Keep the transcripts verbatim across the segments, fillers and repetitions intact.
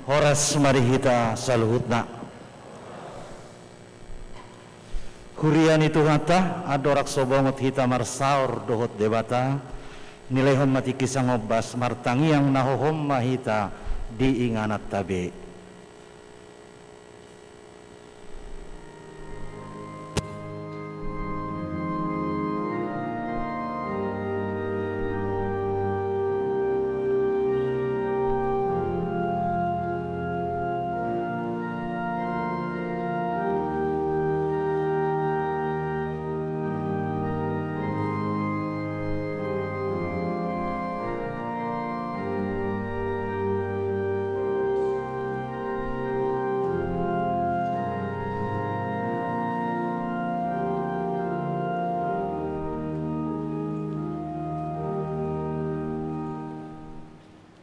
Horas ma di hita saluhutna. Huria ni Tuhanta, andorang so bongot hita marsaor dohot Debata, nilehon ma tingki sangombas, martangiang na hohom ma hita di ingananta be.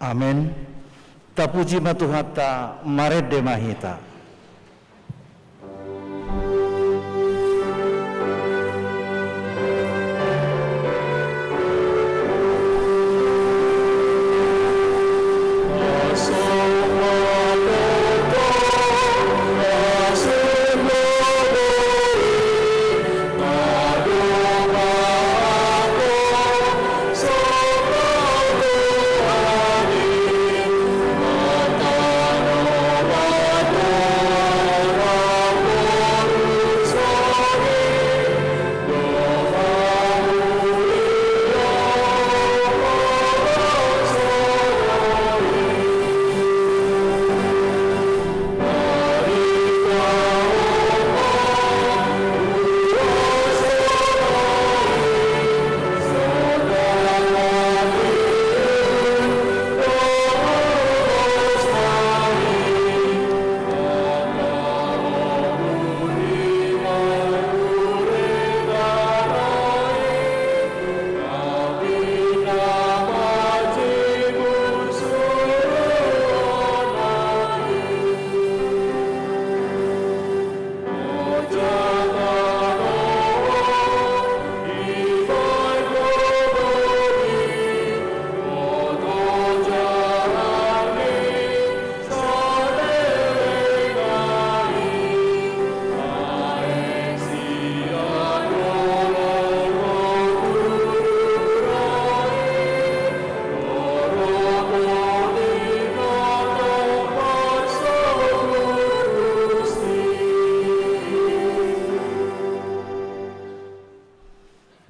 Amen. Tapuji ma Tuhanta, marende ma hita.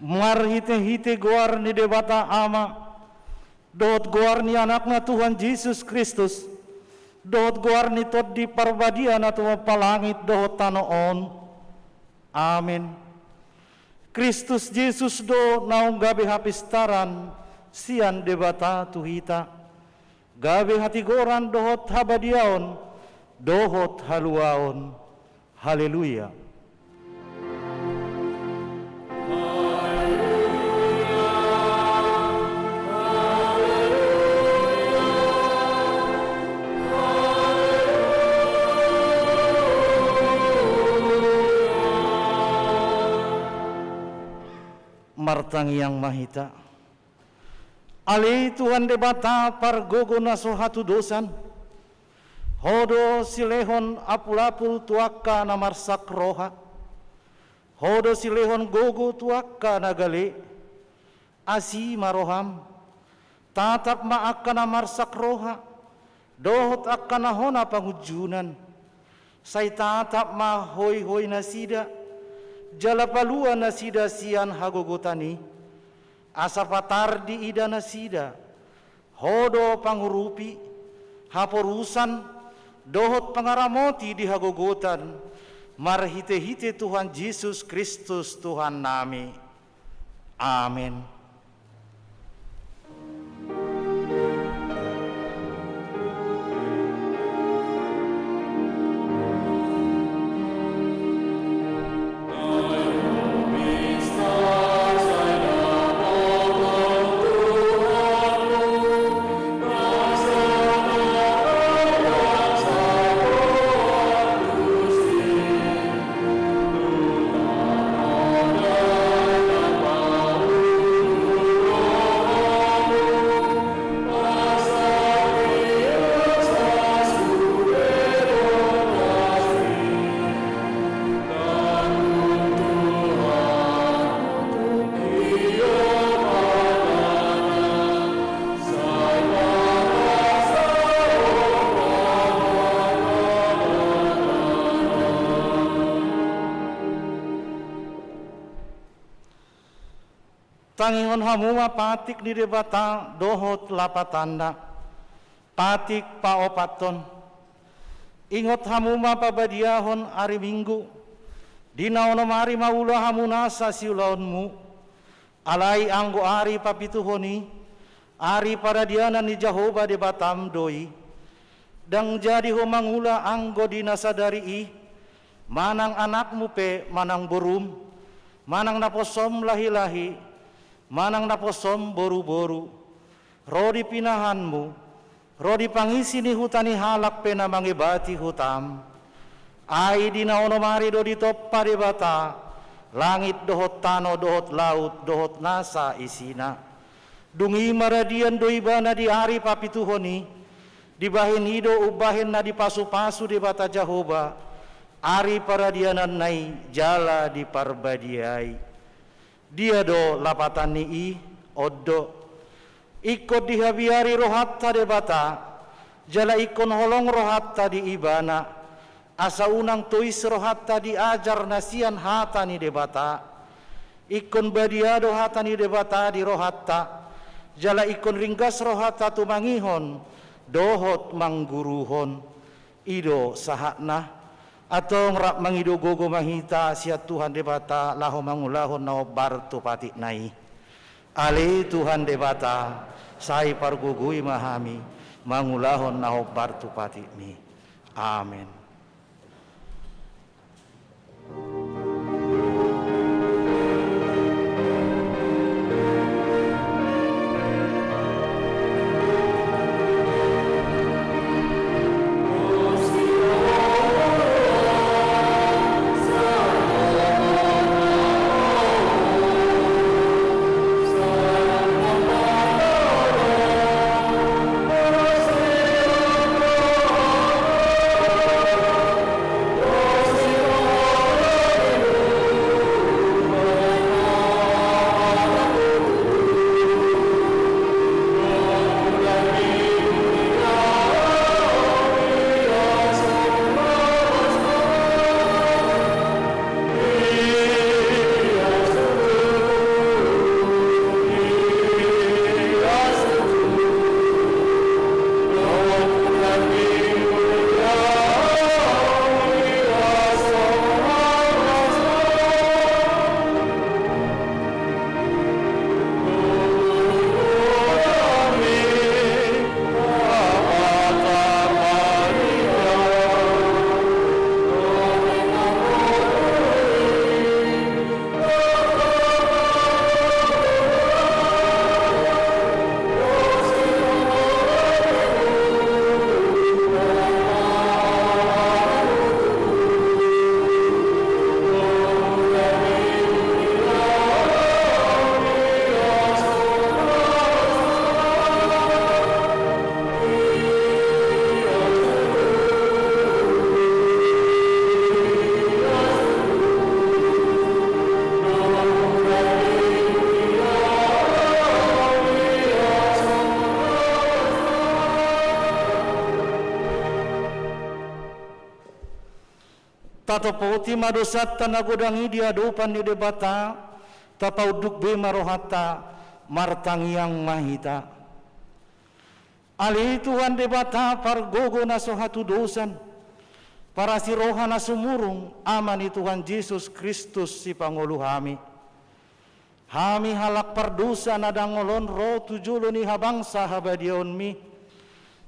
Marhitehite goar ni Debata Ama, dohot goar ni Anakna Tuhan Jesus Kristus, dohot goar ni Tondi Parbadia na tumompa langit dohot tano on. Amen. Kristus Jesus do naung gabe hapistaran sian Debata tu hita, gabe hatigoran dohot habadiaon dohot haluaon. Haleluya. Martangiang ma hita. Ale Tuhan Debata pargogo na so hatudosan, Ho do silehon apulapul tu angka na marsak roha. Ho do silehon gogo tu angka na gale. Asi ma roham. Tatap ma angka na marsak roha dohot angka na hona pangunjunan. Sai tatap ma hoihoi nasida jala palua nasida sian hagogotan i. Asa patar diida nasida Ho do pangurupi, haporusan, dohot pangaramoti di hagogotan, marhitehite Tuhan Jesus Kristus Tuhannami. Amen. Tangihon hamu ma patik ni Debata dohot lapatanna. Patik paopathon. Ingot hamu ma pabadiahon ari Minggu, di na onom ari ma ula hamu nasa siulaonmu. Alai anggo ari papituhon i, ari paradianan ni Jahowa Debatam do i. Ndang jadi ho mangula anggo di na sadari i, manang anakmu pe manang borum, manang naposom lahilahi, manang naposom boruboru, ro di pinahanmu, ro di pangisi ni huta ni halak pe na mangebati hutam. Ai di na onom ari do ditompa Debata langit dohot tano dohot laut dohot nasa isina. Dung i maradian do ibana di ari papituhon i, dibahen i do umbahen na dipasupasu Debata Jahowa ari paradiananna i jala diparbadiai. Dia do lapatan ni i? On do. Ingkon dihabiari rohanta Debata, jala ingkon holong rohanta di Ibana, asa unang tois rohanta di ajar na sian hata ni Debata. Ingkon badia do hata ni Debata di rohanta, jala ingkon ringgas rohanta tumangihon dohot mangguruhon. I do sahatna. Antong rap mangido gogo ma hita sian Tuhan Debata laho mangulahon na hombar tu patikna i. Ale Tuhan Debata, sai pargogoi ma hami mangulahon na hombar tu patikmi. Amen. Tatopoti ma dosanta na godang i di adopan ni Debata, tapaunduk be ma rohanta, martangiang ma hita. Ale Tuhan Debata pargogo na so hatudosan, parasi roha na sumurung, Ama ni Tuhan Jesus Kristus sipangolu hami. Hami halak pardosa na dangol on ro tu jolo ni habangsa habadiaonmi,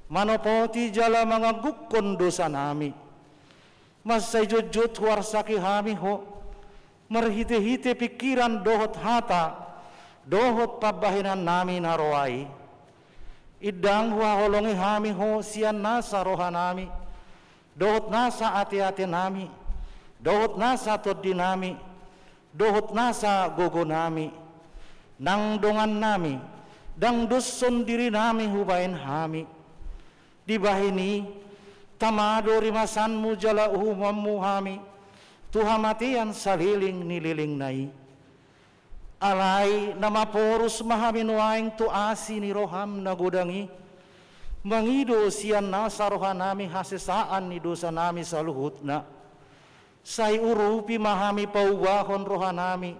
manopoti jala manganggungkon dosanami. Mansai jotjot huarsaki hami Ho, marhitehite pingkiran dohot hata, dohot pambahenannami na roa i. Ndang huhaholongi hami Ho sian nasa rohanami, dohot nasa ateatenami, dohot nasa tondinami, dohot nasa gogonami, nang dongannami, ndang doshon dirinami hubahen hami. Dibahen i, tama do rimasanmu jala uhumonmu hami, tu hamatean saleleng ni lelengna i. Alai na maporus ma hami nuaeng tu asi ni roham na godang i, mangido sian nasa rohanami hasesaan ni dosanami saluhutna. Sai urupi ma hami paubahon rohanami,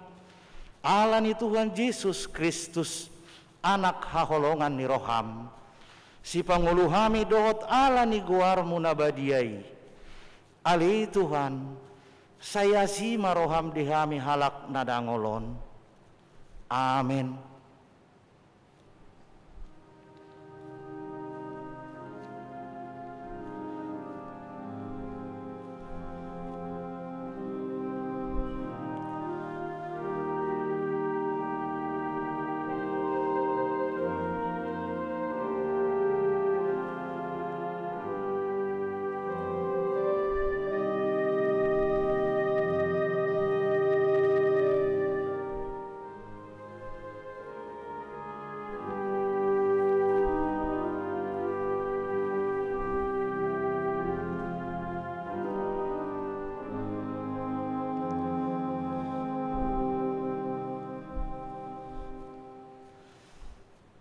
Ala ni Tuhan Jesus Kristus, Anak haholongan ni roham, sipangolu hami dohot ala ni goarmu na badia i. Ale Tuhan, sai asi ma roham di hami halak na dangol on. Amen.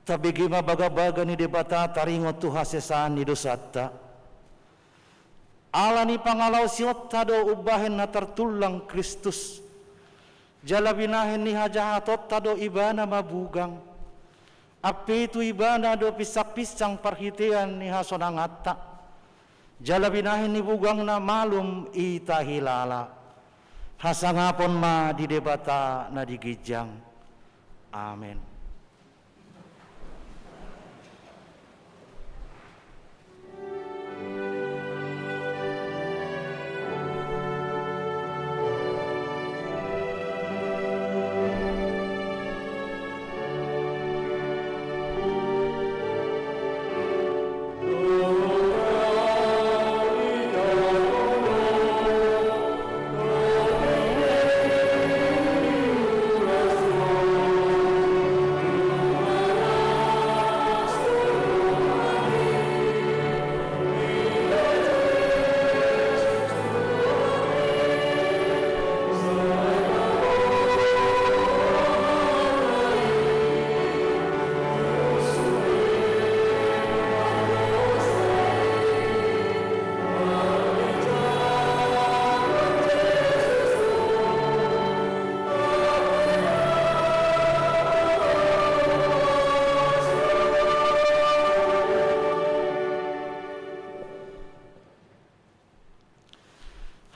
Tabege ma bagabaga ni Debata taringot tu hasesaan ni dosanta. Ala ni pangalaosionta do umbahen na tartullang Kristus. Jala binahen ni hajahatonta do Ibana mabugang. Ampe tu Ibana do pinsangpinsang parhitean ni hasonanganta. Jala binahen ni bugangna malum i tahilala. Hasangapon ma di Debata na di ginjang. Amen.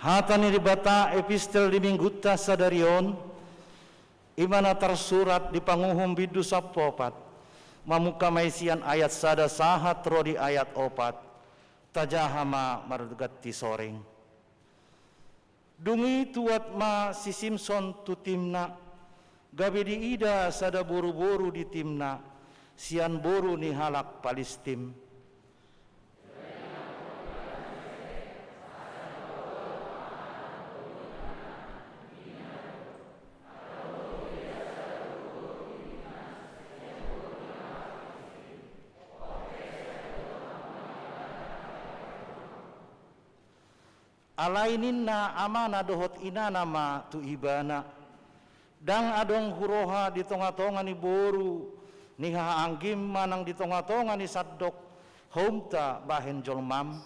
Hata ni Debata, epistel di Minggunta sadari on, i ma na tarsurat di Panguhum bindu sampulu opat, mamungka ma i sian ayat sada sahat ro di ayat opat. Tajaha ma marganti soreng. Dung i tuat ma si Simson tu Timna, gabe diida sada boruboru di Timna, sian boru ni halak Palistim. Alai ninna amana dohot inana ma tu ibana: Ndang adong huroha di tongatonga ni boru ni hahaanggim manang di tongatonga ni sandok houmta bahen jolmam,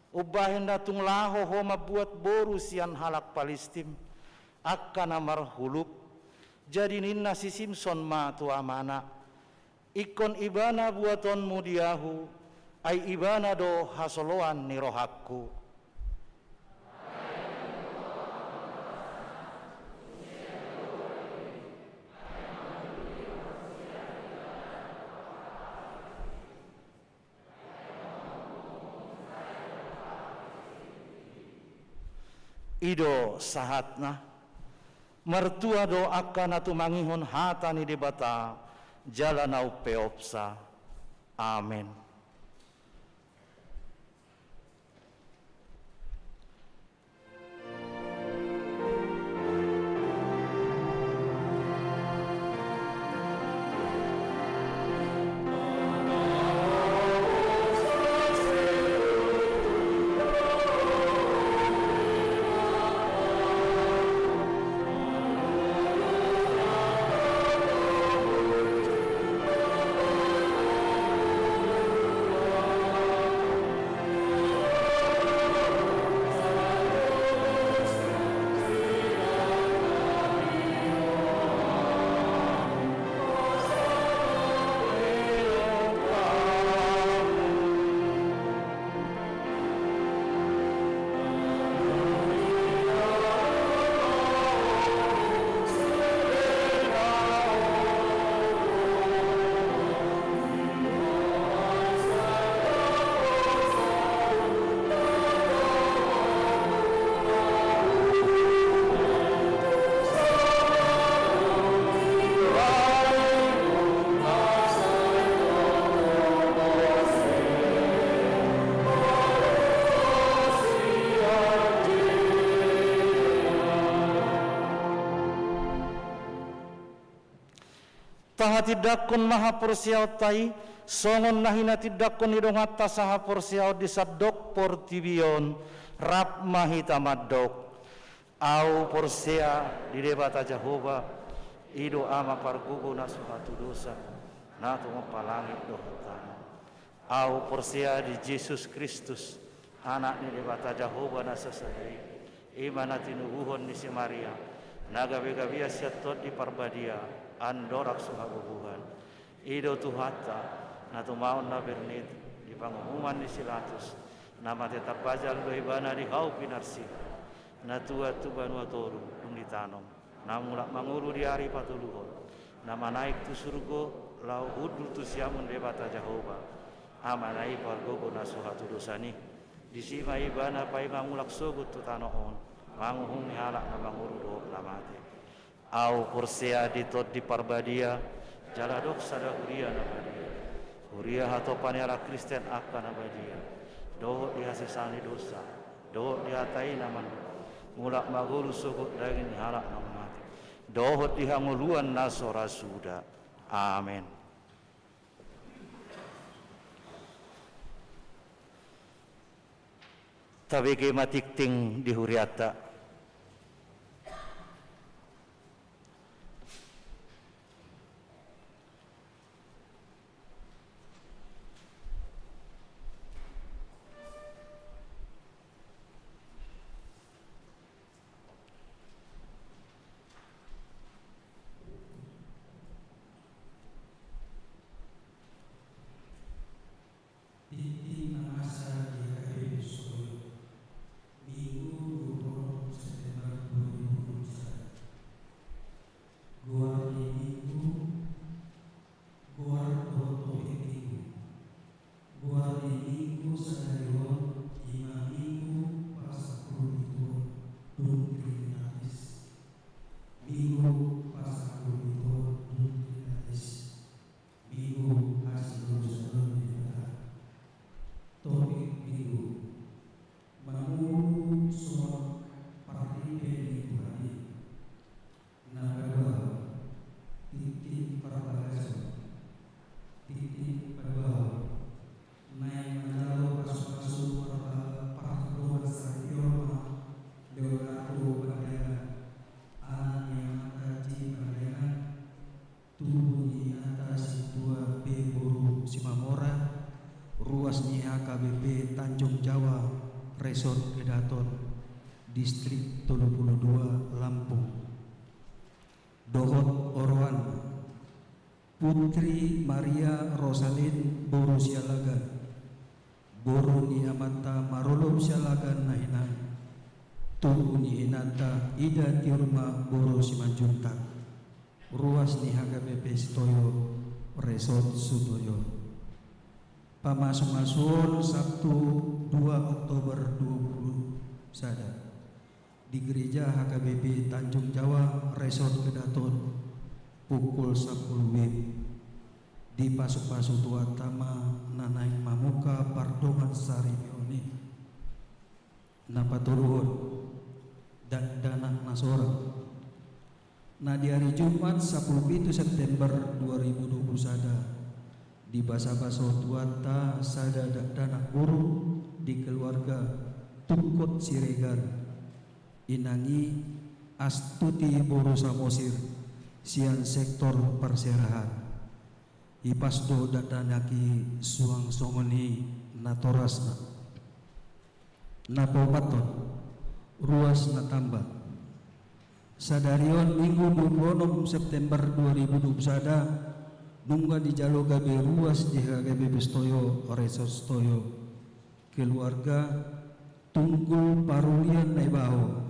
umbahen na tung laho ho mambuat boru sian halak Palistim, angka na marhuluk. Jadi ninna si Simson ma tu amana: Ingkon ibana buatonmu di ahu, ai ibana do hasoloan ni rohangku. I do sahatna. Martua do angka na tumangihon hata ni Debata jala na umpeopsa. Amen. Tindanghon ma haporseaonta i, songon na hinatindanghon ni donganta sahaporseaon di sandok portibi on, rap ma hita mandok. Ahu porsea di Debata Jahowa, i do Ama pargogo na so hatudosan, na tumompa langit dohot tano. Ahu porsea di Jesus Kristus, Anak ni Debata Jahowa na sasada i, i ma na tinubuhon ni si Maria, na gabegabean sian Tondi Parbadia, andorang so habubuhan. I do Tuhanta, na tumaon na bernit, di panguhuman ni si Latus, na mate tarbajal do ibana di hau pinarsilang, na tuat tu banua toru, dung ditanom, na mulak mangolu di ari patoluhon, na manaek tu surgo, laho hundul tu siamun Debata Jahowa, Amana i pargogo na so hatudosan i. Disi ma ibana paima mulak sogot tu tano on, manguhumi halak na mangolu dohot na mate. Ahu porsea di Tondi Parbadia, jala adong sada huria na badia. Huria hatopan ni halak Kristen angka na badia. Dohot di hasesaan ni dosa, dohot di hata i na mandok, mulak mangolu sogot daging ni halak na mate, dohot di hangoluan na so ra suda. Amen. Tabege ma tingting di hurianta. Tingting na masa di H K B P Setoyo, Minggu dua puluh enam September dua ribu dua puluh satu. Goar ni Minggu, goar dohot topik Minggu. Goar ni Minggu sadari on, i ma Minggu pasampulu pitu dung Trinitatis. Minggu pasampulu pitu dung Trinitatis. Minggu asi dosa dohot Debata. Topik Minggu: Mangolu songon partimpe ni Tuhan i. Na paduahon, tingting parbagason. Tingting paduahon, naeng manjalo pasupasu parba-, pardomuan saripeon ma Leonardo Pandangan, anak ni amanta Ji Pandangan, tubu ni inanta Sintua P boru Simamora, ruas ni H K B P Tanjung Jawa, Resort Kedaton, Distrik tolu pulu dua, Lampung. Dohot oroanna, Putri Maria Rosalin boru Sialagan, boru ni amanta Marolop Sialagan na hinan, tubu ni inanta Ida Tiurma boru Simanjuntak, ruas ni H K B P Sitoyo, Resort Sutoyo. Pamasumasuon Sabtu dua Oktober dua pulu sada di Gereja H K B P Tanjung Jawa, Resort Kedaton, pukul sampulu W I B. Dipasupasu Tuhanta ma na naeng mamungka pardongansaripeon i. Na patoluhon, dakdanak na sorang. Na di ari Jumat sampulu pitu September dua ribu dua pulu sada, dibasabasahon Tuhanta sada dakdanak boru di keluarga Tungkot Siregar. Inang i Astuti boru Samosir, sian sektor Parserahan. Hipas do dakdanak i suang songon i natorasna. Na paopathon, ruas na tamba. Sadari on Minggu dua pulu onom September dua ribu dua pulu sada, nunga dijalo gabe ruas di H K B P Sitoyo, Resort Sitoyo, keluarga Tunggul Parulian Naibaho.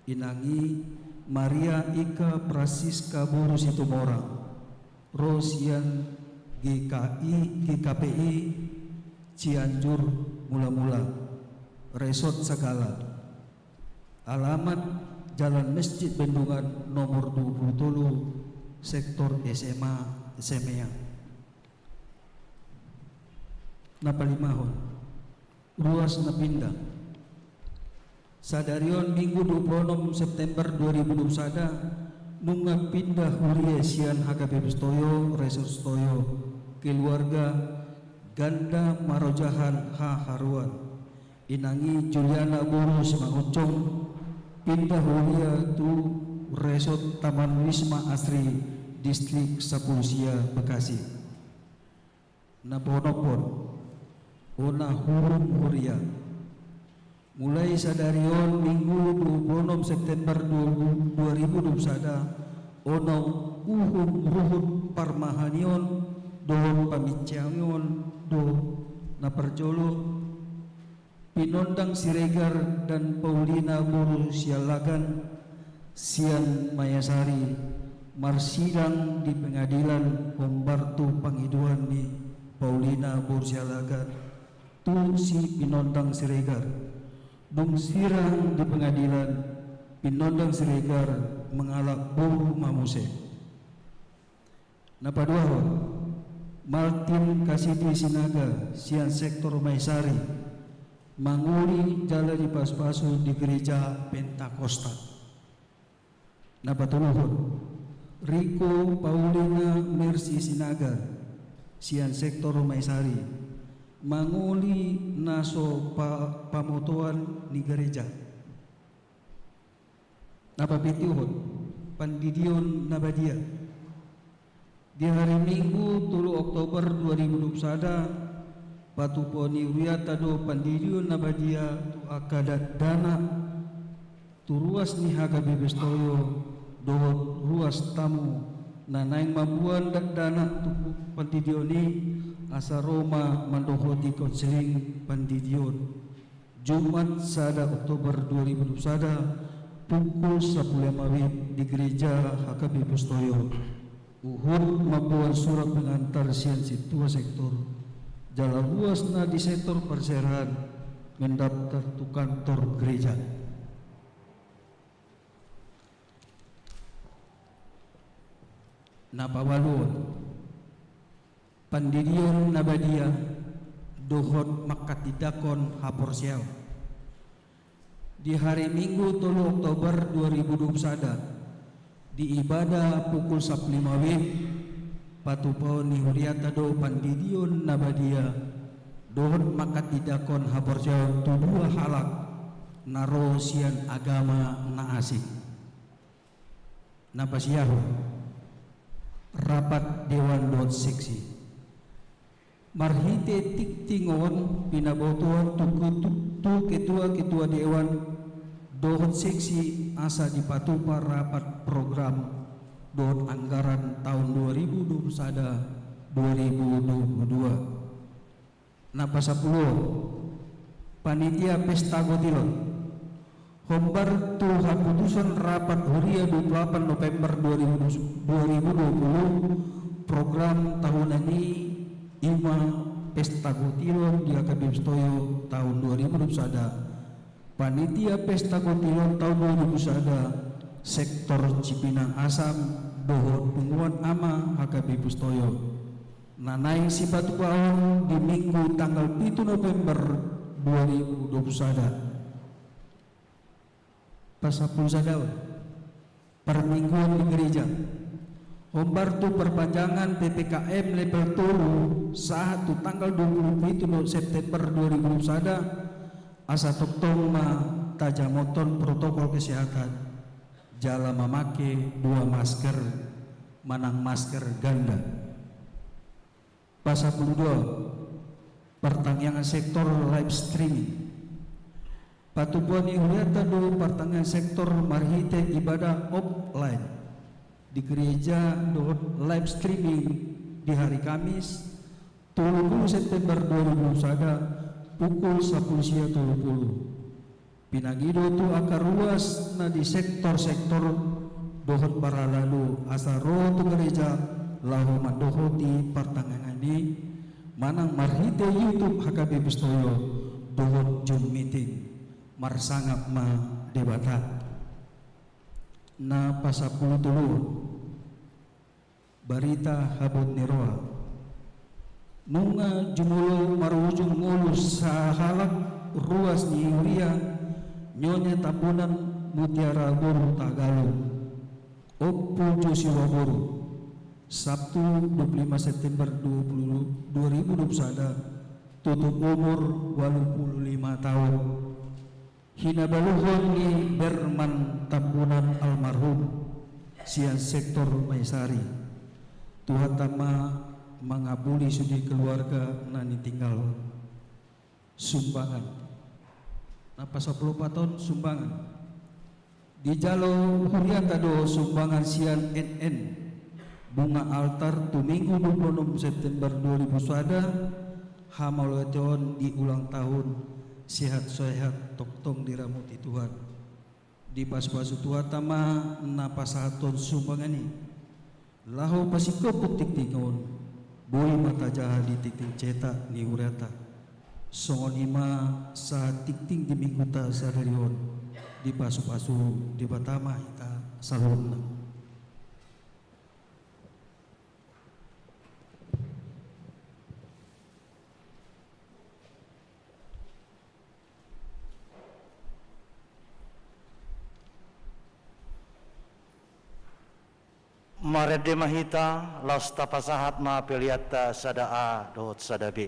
Inang i Maria Ika Francisca boru Situmorang, ro sian G K I, G K P I Cianjur Mulamula, Resort Sagala. Alamat Jalan Mesjid Bendungan nomor dua pulu tolu, sektor S M A Semea. Na palimahon, ruas na pinda. Sadari on Minggu dua pulu onom September dua ribu dua pulu sada, Nunga pinda huria sian H K B P Stoyo, Resort Stoyo, keluarga Ganda Marojahan Haharuan. Inang i Juliana boru Simangunsong, pinda huria tu Resort Taman Wisma Asri, Distrik Sapulusia, Bekasi. Na paonomhon, ona uhum huria. Mulai sadari on Minggu dua puluh enam September dua ribu dua puluh sada, ona uhum ruhut parmahanion dohot paminceangion do. Na parjolo, Pinondang Siregar dan Paulina boru Sialagan sian Maiasari marsidang di pengadilan hombar tu pangidoan ni Paulina boru Sialagan tu si Pinondang Siregar. Dung sidang di pengadilan, Pinondang Siregar mangalap boru ma muse. Na paduahon, Martin Kasidi Sinaga sian sektor Maiasari mangoli jala dipasupasu di Gereja Pentakosta. Na patoluhon, Riko Paulina Mercy Sinaga sian sektor Maiasari mangoli na so pa-, pamotoan ni gareja. Na papituhon, pandidion na badia. Di hari Minggu tolu Oktober dua ribu dua puluh sada, patupaon ni hurianta do pandidion na badia tu angka dakdanak tu ruas ni H K B P Stoyo dohot ruas tamu na naeng mamboan dakdanak tu pandidion i, asa ro ma mandohoti konseling pandidion. Jumat sada Oktober dua ribu dua puluh sada, pukul sapuluh lima WIB di Gereja H K B P Stoyo. Uhum mamboan surat pengantar sian sintua sektor jala ruas na di sektor parserahan mendaftar tu kantor gereja. Na paualuhon, pandidion na badia dohot manghatindanghon haporseaon. Di hari Minggu tolu Oktober dua ribu dua puluh sada, di ibadah pukul sapuluh lima WIB, patupaon ni hurianta do pandidion na badia dohot manghatindanghon haporseaon tu dua halak na ro sian agama na asing. Na pasiahon, rapat dewan dohot seksi. Marhite tingting on pinabotoan tu ketu-, tu ketua-ketua dewan dohot seksi asa dipatupa rapat program dohot anggaran taon dua ribu dua puluh sada dua ribu dua puluh dua. Na pasampuluhon, panitia pesta gotilon. Hombar tu haputusan rapat huria dua puluh delapan November dua ribu dua puluh, program tahunan i ima pesta gotilon di H K B P Stoyo taon dua ribu dua puluh sada. Panitia pesta gotilon taon dua ribu sada, sektor Cipinang Asam dohot Punguan Ama H K B P Stoyo. Na naeng sipatupaon di Minggu tanggal pitu November dua ribu dua puluh sada. Pasampulu sadaon, parmingguon di gereja. Hombar tu perpanjangan P P K M level tolu sahat tu tanggal dua puluh pitu September dua ribu dua puluh sada, asa tongtong ma tajamothon protokol kesehatan jala mamake dua masker manang masker ganda. Pasampulu dua, partangiangan sektor live streaming. Patupaon ni hurianta do partangiangan sektor marhite ibadah offline di gereja dohot live streaming di hari Kamis, tolu pulu September dua ribu dua pulu sada, pukul sampulu sia tolu pulu. Pinangido tu angka ruas na di sektor-sektor dohot parhalalu asa ro tu gereja laho mandohoti partangiangan i manang marhite YouTube H K B P Stoyo dohot Zoom meeting. Marsangap ma Debata. Na pasampulu tolu, barita habot ni roha. Nunga jumolo marujung ngolu sahalak ruas ni huria, Nyonya Tambunan Mutiara boru Tagalung. Ompu Josua Boru, Sabtu dua puluh lima September dua puluh, dua ribu dua puluh sada, tutup umur walu pulu lima taon. Hinabaluhon ni Berman Tambunan almarhum, sian sektor Maisari. Tuhanta ma mangapuli sude keluarga na nitinggalhon. Sumbangan. Na pasampulu opat on sumbangan. Dijalo hurianta do sumbangan sian N N. Bunga altar tu Minggu dua puluh enam September dua ribu sada, hamauliateon di ulang tahun, sehat-sehat tongtong diramoti Tuhan. Dipasupasu Tuhanta ma na pasahathon sumbangan i. Laho pasingkophon tingting on, boi ma tajaha di tingting cetak ni hurianta. Songon i ma sahat tingting di minggunta sadari on, dipasupasu Debata ma hita saluhutna. Marende ma hita, laos tapasahat ma peleanta sada A dohot sada B.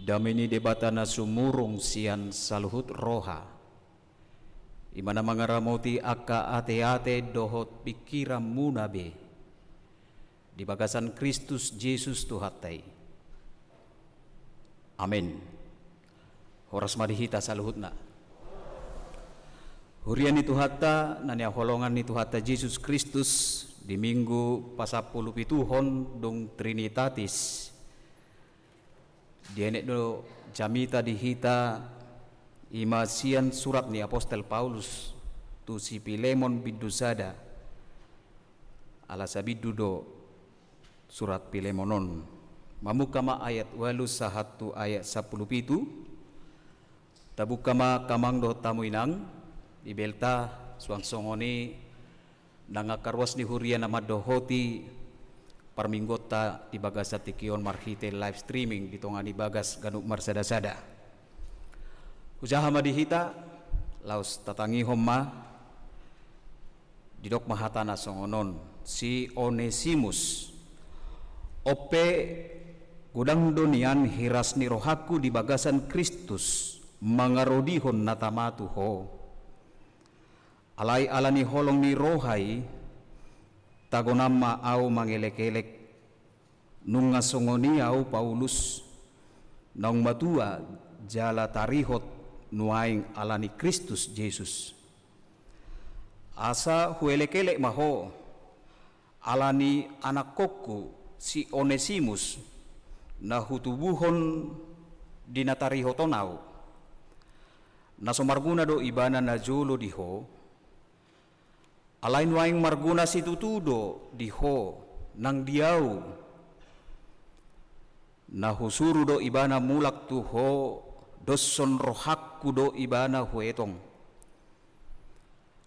Dame ni Debata na sumurung sian saluhut roha, i ma na mangaramoti angka ateate dohot pingkiranmuna be, di bagasan Kristus Jesus Tuhanta i. Amen. Horas ma di hita saluhutna. Huria ni Tuhanta na nihaholongan ni Tuhanta Jesus Kristus, di Minggu pasampulupituhon dung Trinitatis, dienet do jamita di hita, i ma sian surat ni apostel Paulus tu si Pilemon bindu sada. Ala sabindu do surat Pilemon on. Mamungka ma ayat ualu sahat tu ayat sampulupitu. Tabuka ma angka amang dohot hamu inang, Bibelta, suang songon i nang angka ruas ni huria na mandohoti parmingguonta di bagasan tingki on marhite live streaming di tonga ni bagas ganup marsadasada. Hujaha ma di hita, laos tatangihon ma. Didok ma hatana songon on: Si Onesimus, on pe godang do nian hiras ni rohangku di bagasan Kristus mangarodihon na tama tu ho. Alai ala ni holong ni roha i, tagonan ma ahu mangelekelek. Nunga songon i ahu Paulus, naung matua jala tarihot nuaeng ala ni Kristus Jesus. Asa huelekelek ma ho, ala ni anakkonku si Onesimus, na hutubuhon di na tarihoton ahu. Na so marguna do ibana najolo di ho, alai nuaeng marguna situtu do di ho nang di ahu. Na husuru do ibana mulak tu ho, doshon rohangku do ibana huetong.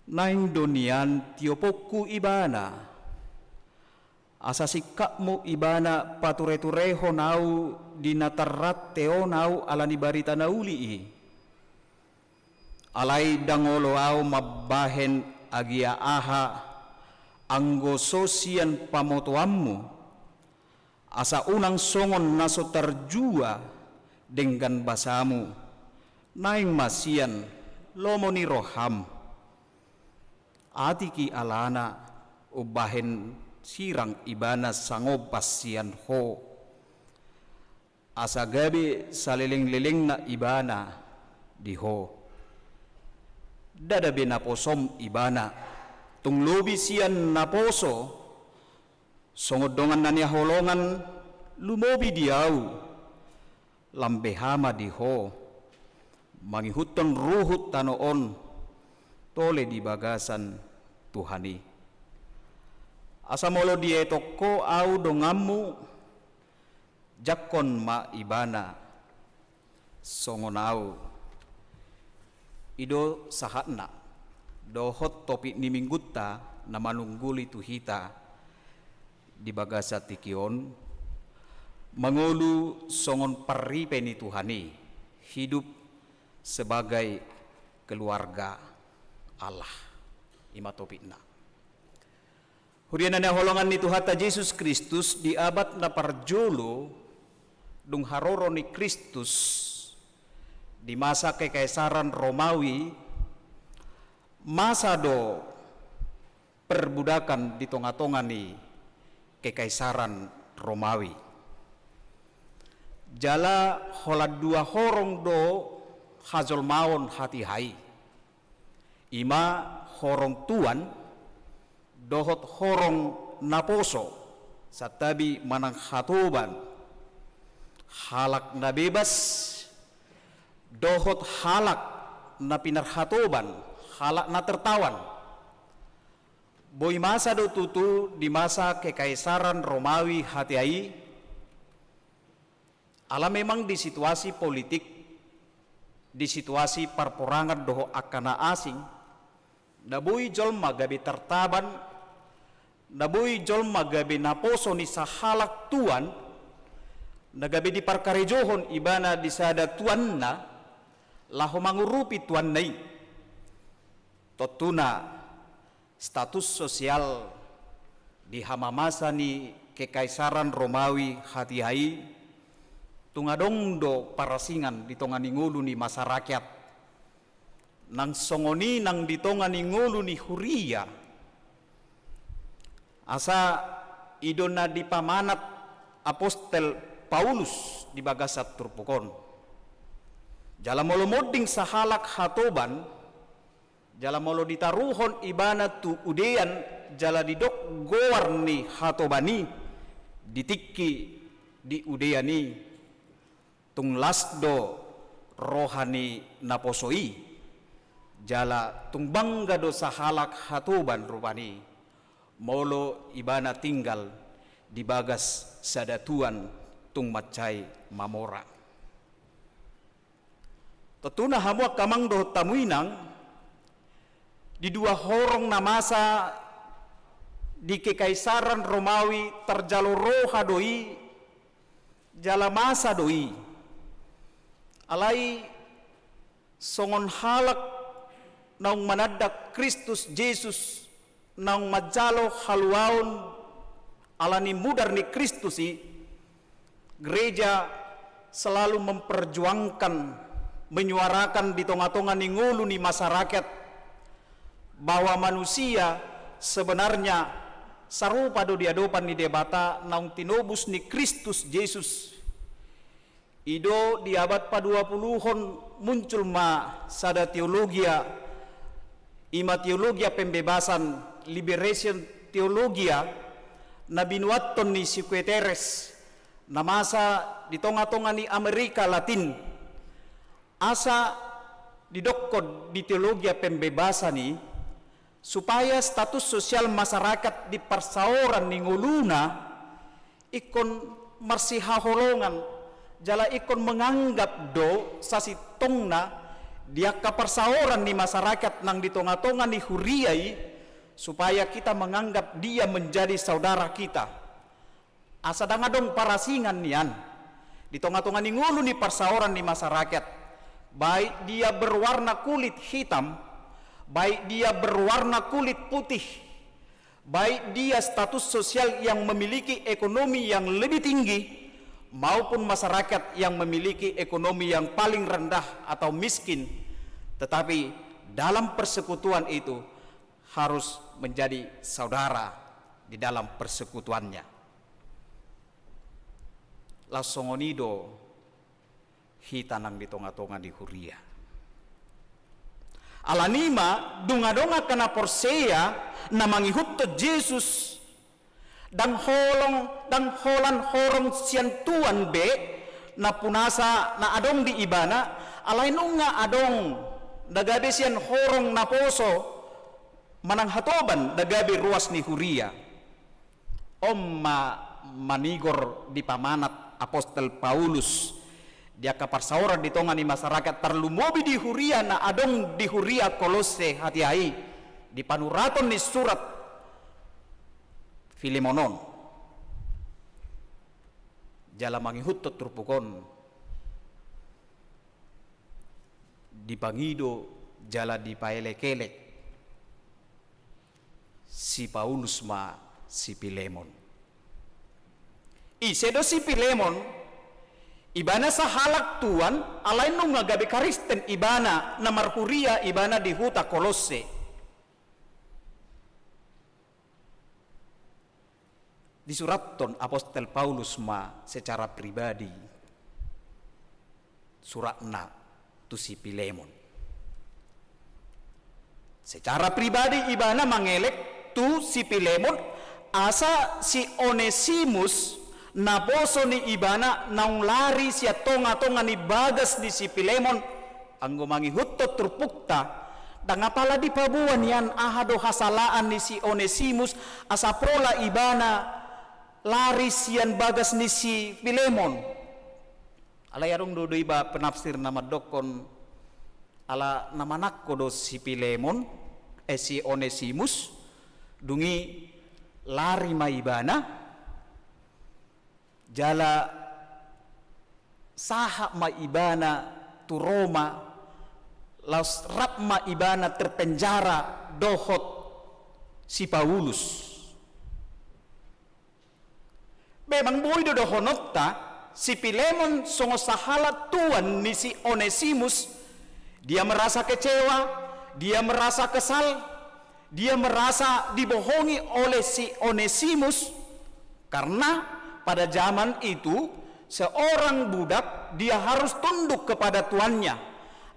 Naeng do nian tioponku ibana, asa singkapmu ibana patureturehon ahu di na tarrante on ahu ala ni barita na uli i. Alai ndang olo ahu mambahen agia aha, anggo so sian pamotoanmu, asa unang songon na so tarjua denggan basamu, naeng ma sian lomo ni roham. Atik i alana umbahen sirang ibana sangombas sian ho, asa gabe salelenglelengna ibana di ho. Ndada be naposom ibana, tung lobi sian naposo, songon dongan na nihaholongan lumobi di ahu, lam beha ma di ho, mangihuthon ruhut tano on, tole di bagasan Tuhan i. Asa molo dietong ho ahu donganmu, jangkon ma ibana songon ahu. I do sahatna dohot topik ni minggunta na manungguli tu hita di bagasan tingki on, mangolu songon parripe ni Tuhan i, hidup sebagai keluarga Allah. I ma topikna. Huria na nihaholongan ni Tuhanta Jesus Kristus, di abad na parjolo dung haroro ni Kristus, di masa Kekaisaran Romawi, masa do perbudakan di tongatonga ni Kekaisaran Romawi. Jala holan dua horong do hajolmaon hatiha i. I ma horong tuan dohot horong naposo, santabi manang hatoban, halak na bebas dohot halak na pinarhatoban, halak na tertawan. Boi masa do tutu di masa Kekaisaran Romawi hatiha i, ala memang di situasi politik, di situasi parporangan dohot angka na asing, na boi jolma gabe tartaban, na boi jolma gabe naposo ni sahalak tuan, na gabe diparkarejohon ibana di sada tuanna, laho mangurupi tuanna i. Tontuna, status sosial di hamamasa ni Kekaisaran Romawi hatiha i, Tung adong do parasingan di tonga ni ngolu ni masyarakat, nang songon i nang di tonga ni ngolu ni huria. Asa i do na dipamanat apostel Paulus di bagasan turpuk on. Jala molo monding sahalak hatoban, jala molo ditaruhon ibana tu udean, jala didok goar ni hatoban i di tingki di udean i, tung las do roha ni naposo i, jala tung bangga do sahalak hatoban rupani, molo ibana tinggal di bagas sada tuan tung mansai mamora. Tontuna hamu angka amang dohot hamu inang, di dua horong na masa di Kekaisaran Romawi tarjalo roha do i, jala masa do i. Alai songon halak naung mananda Kristus Jesus, naung manjalo haluaon ala ni mudar ni Kristus i, gereja selalu memperjuangkan, menyuarakan di tonga-tonga ni ngolu ni masyarakat bahwa manusia sebenarnya sarupa do di adopan ni Debata naung tinobus ni Kristus Jesus. I do di abad paduapuluhon muncul ma sada teologia, i ma teologia pembebasan, liberation teologia, na binuathon ni si Guterres, na masa di tonga-tonga ni Amerika Latin. Asa didokkon di teologia pembebasan i, supaya status sosial masyarakat di parsaoran ni ngoluna ingkon marsihaholongan, jala ingkon menganggap do sasintongna di angka parsaoran ni masyarakat nang di tonga-tonga ni huria i, supaya kita menganggap dia menjadi saudara kita. Asa ndang adong parasingan nian di tonga-tonga ni ngolu ni parsaoran ni masyarakat, baik dia berwarna kulit hitam, baik dia berwarna kulit putih, baik dia status sosial yang memiliki ekonomi yang lebih tinggi, maupun masyarakat yang memiliki ekonomi yang paling rendah atau miskin, tetapi dalam persekutuan itu harus menjadi saudara di dalam persekutuannya. Laos songon i do hita nang di tonga-tonga ni huria. Alani i ma, dung adong angka na porsea na mangihuthon Jesus, ndang holong, ndang holan horong sian tuan be, nampunasa na adong di ibana, alai nunga adong na gabe sian horong naposo manang hatoban na gabe ruas ni huria. On ma manigor dipamanat apostel Paulus di angka parsaoran di tonga ni masyarakat, tarlumobi di huria na adong di huria Kolosse hatiha i, di panuraton ni surat Filemon on. Jala mangihuthon turpuk on, dipangido jala dipaelek-elek si Paulus ma si Filemon. Ise do si Filemon? Ibana sahalak tuan, alai nunga gabe Kristen ibana, na marhuria ibana di huta Kolosse. Disurathon apostel Paulus ma secara pribadi suratna tu si Filemon. Secara pribadi ibana mangelek tu si Filemon, asa si Onesimus, naposo ni ibana naung lari sian tonga-tonga ni bagas ni si Filemon, anggo mangihuthon turpukta, ndang apala dipaboa nian aha do hasalaan ni si Onesimus, asa pola ibana lari sian bagas ni si Filemon. Alai adong do, do iba penafsir na mandokkon, ala na manangko do si Filemon, eh, si Onesimus, dung i lari ma ibana, jala sahat ma ibana tu Roma, laos rap ma ibana terpenjara dohot si Paulus. Memang boi do dohononta, Si Pilemon songon sahalak tuan ni si Onesimus, dia merasa kecewa, dia merasa kesal, dia merasa dibohongi oleh si Onesimus, karena pada zaman itu seorang budak dia harus tunduk kepada tuannya.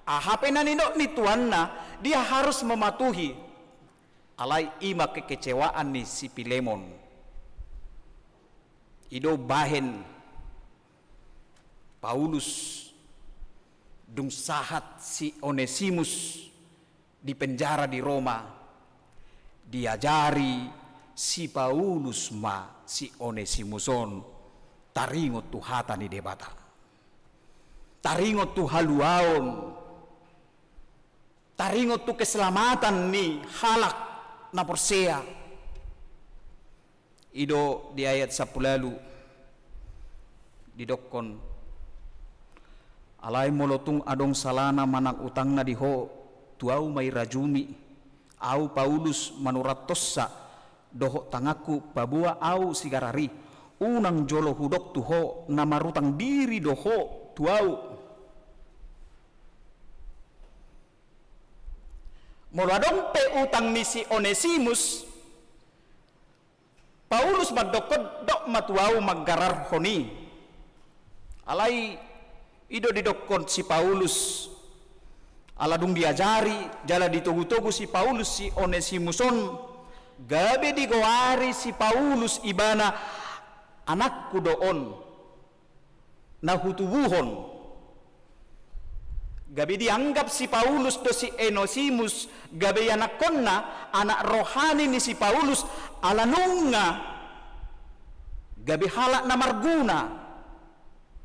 Aha pe na nidok ni tuanna, dia harus mematuhi. Alai i ma kekecewaan ni si Pilemon. I do bahen Paulus, dung sahat si Onesimus di penjara di Roma, diajari si Paulus ma si Onesimus on taringot tu hata ni Debata, taringot tu haluaon, taringot tu keselamatan ni halak na porsea. I do di ayat sampulu ualu didokkon, alai molo tung adong salana manang utangna di ho, tu ahu ma irajumi. Ahu Paulus manurat tonsa dohot tanganku paboa ahu sigarar i, unang jolo hudok tu ho na marutang diri do ho tu ahu. Molo adong pe utang ni si Onesimus, Paulus mandokkon, dok ma tu ahu manggararhon i. Alai i do didokkon si Paulus, ala dung diajari jala ditogutogu si Paulus si Onesimus on, gabe digoari si Paulus ibana, anakku do on na hutubuhon. Gabe dianggap si Paulus do si Onesimus gabe ianakkonna, anak rohani ni si Paulus, ala nunga gabe halak na marguna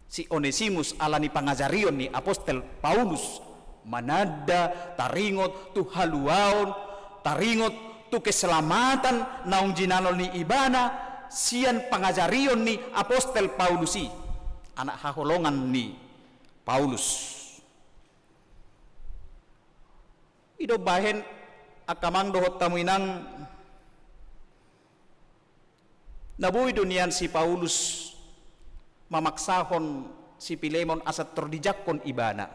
si Onesimus ala ni pangajarion ni apostel Paulus, mananda taringot tu haluaon, taringot tu keselamatan naung jinalo ni ibana sian pangajarion ni apostel Paulus i, anak haholongan ni Paulus. I do bahen angka amang dohot hamu inang, na boi do nian si Paulus mamaksahon si Pilemon asa pintor dijangkon ibana,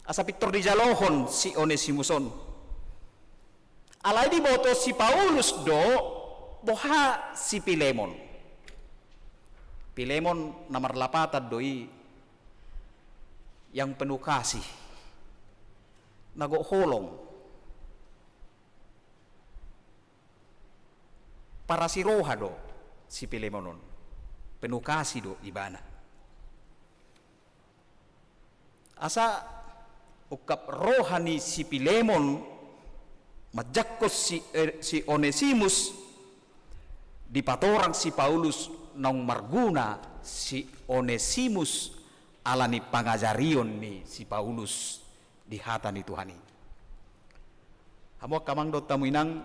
asa pintor dijalohon si Onesimus on. Alai diboto si Paulus do boha si Pilemon. Pilemon na marlapatan do i, yang penuh kasih, na gok holong. Parasi roha do si Pilemon on, penuh kasih do ibana. Asa ungkap roha ni si Pilemon manjangkon si, eh, si Onesimus, dipatorang si Paulus naung marguna si Onesimus ala ni pangajarion ni si Paulus di hata ni Tuhan i. Hamu angka amang dohot hamu inang,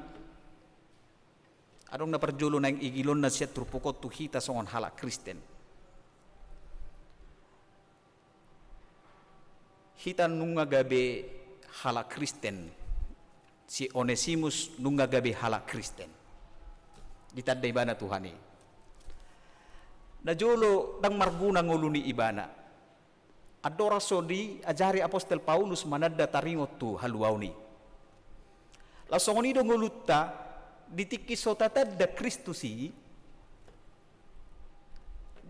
adong na parjolo naeng igilonna sian turpuk on tu hita songon halak Kristen. Hita nunga gabe halak Kristen, si Onesimus nunga gabe halak Kristen. Ditanda ibana Tuhan i. Na jolo, ndang marguna ngolu ni ibana. Andorang so diajari apostel Paulus mananda taringot tu haluaon i. Laos songon i do ngolunta, di tingki so tatanda Kristus i,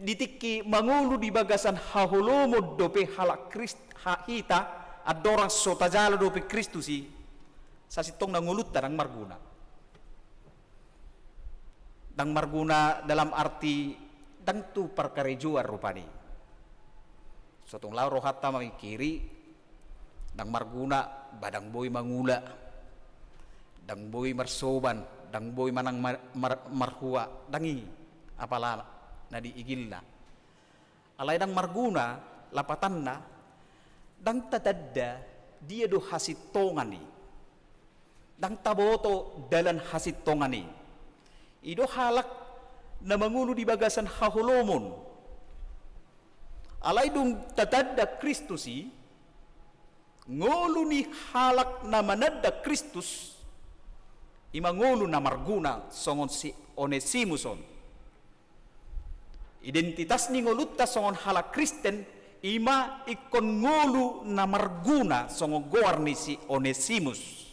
di tingki mangolu di bagasan haholomon dope halak Krist-, ha-, hita, andorang so tajalo dope Kristus i, sasintongna ngolunta ndang marguna. Ndang marguna dalam arti ndang tu parkarejoan rupani. So tung laho rohanta mamingkiri, ndang marguna, ba ndang boi mangula, ndang boi marsoban, ndang boi manang mar-, mar-, marhua, ndang i apala na diigilna. Alai ndang marguna, lapatanna, ndang tatanda dia do hasintongan i. Ndang taboto dalan hasintongan i. I do halak na mangolu di bagasan haholomon. Alai dung tatanda Kristus i, ngolu ni halak na mananda Kristus, i ma ngolu na marguna songon si Onesimus on. Identitas ni ngolunta songon halak Kristen, i ma ingkon ngolu na marguna songon goar ni si Onesimus.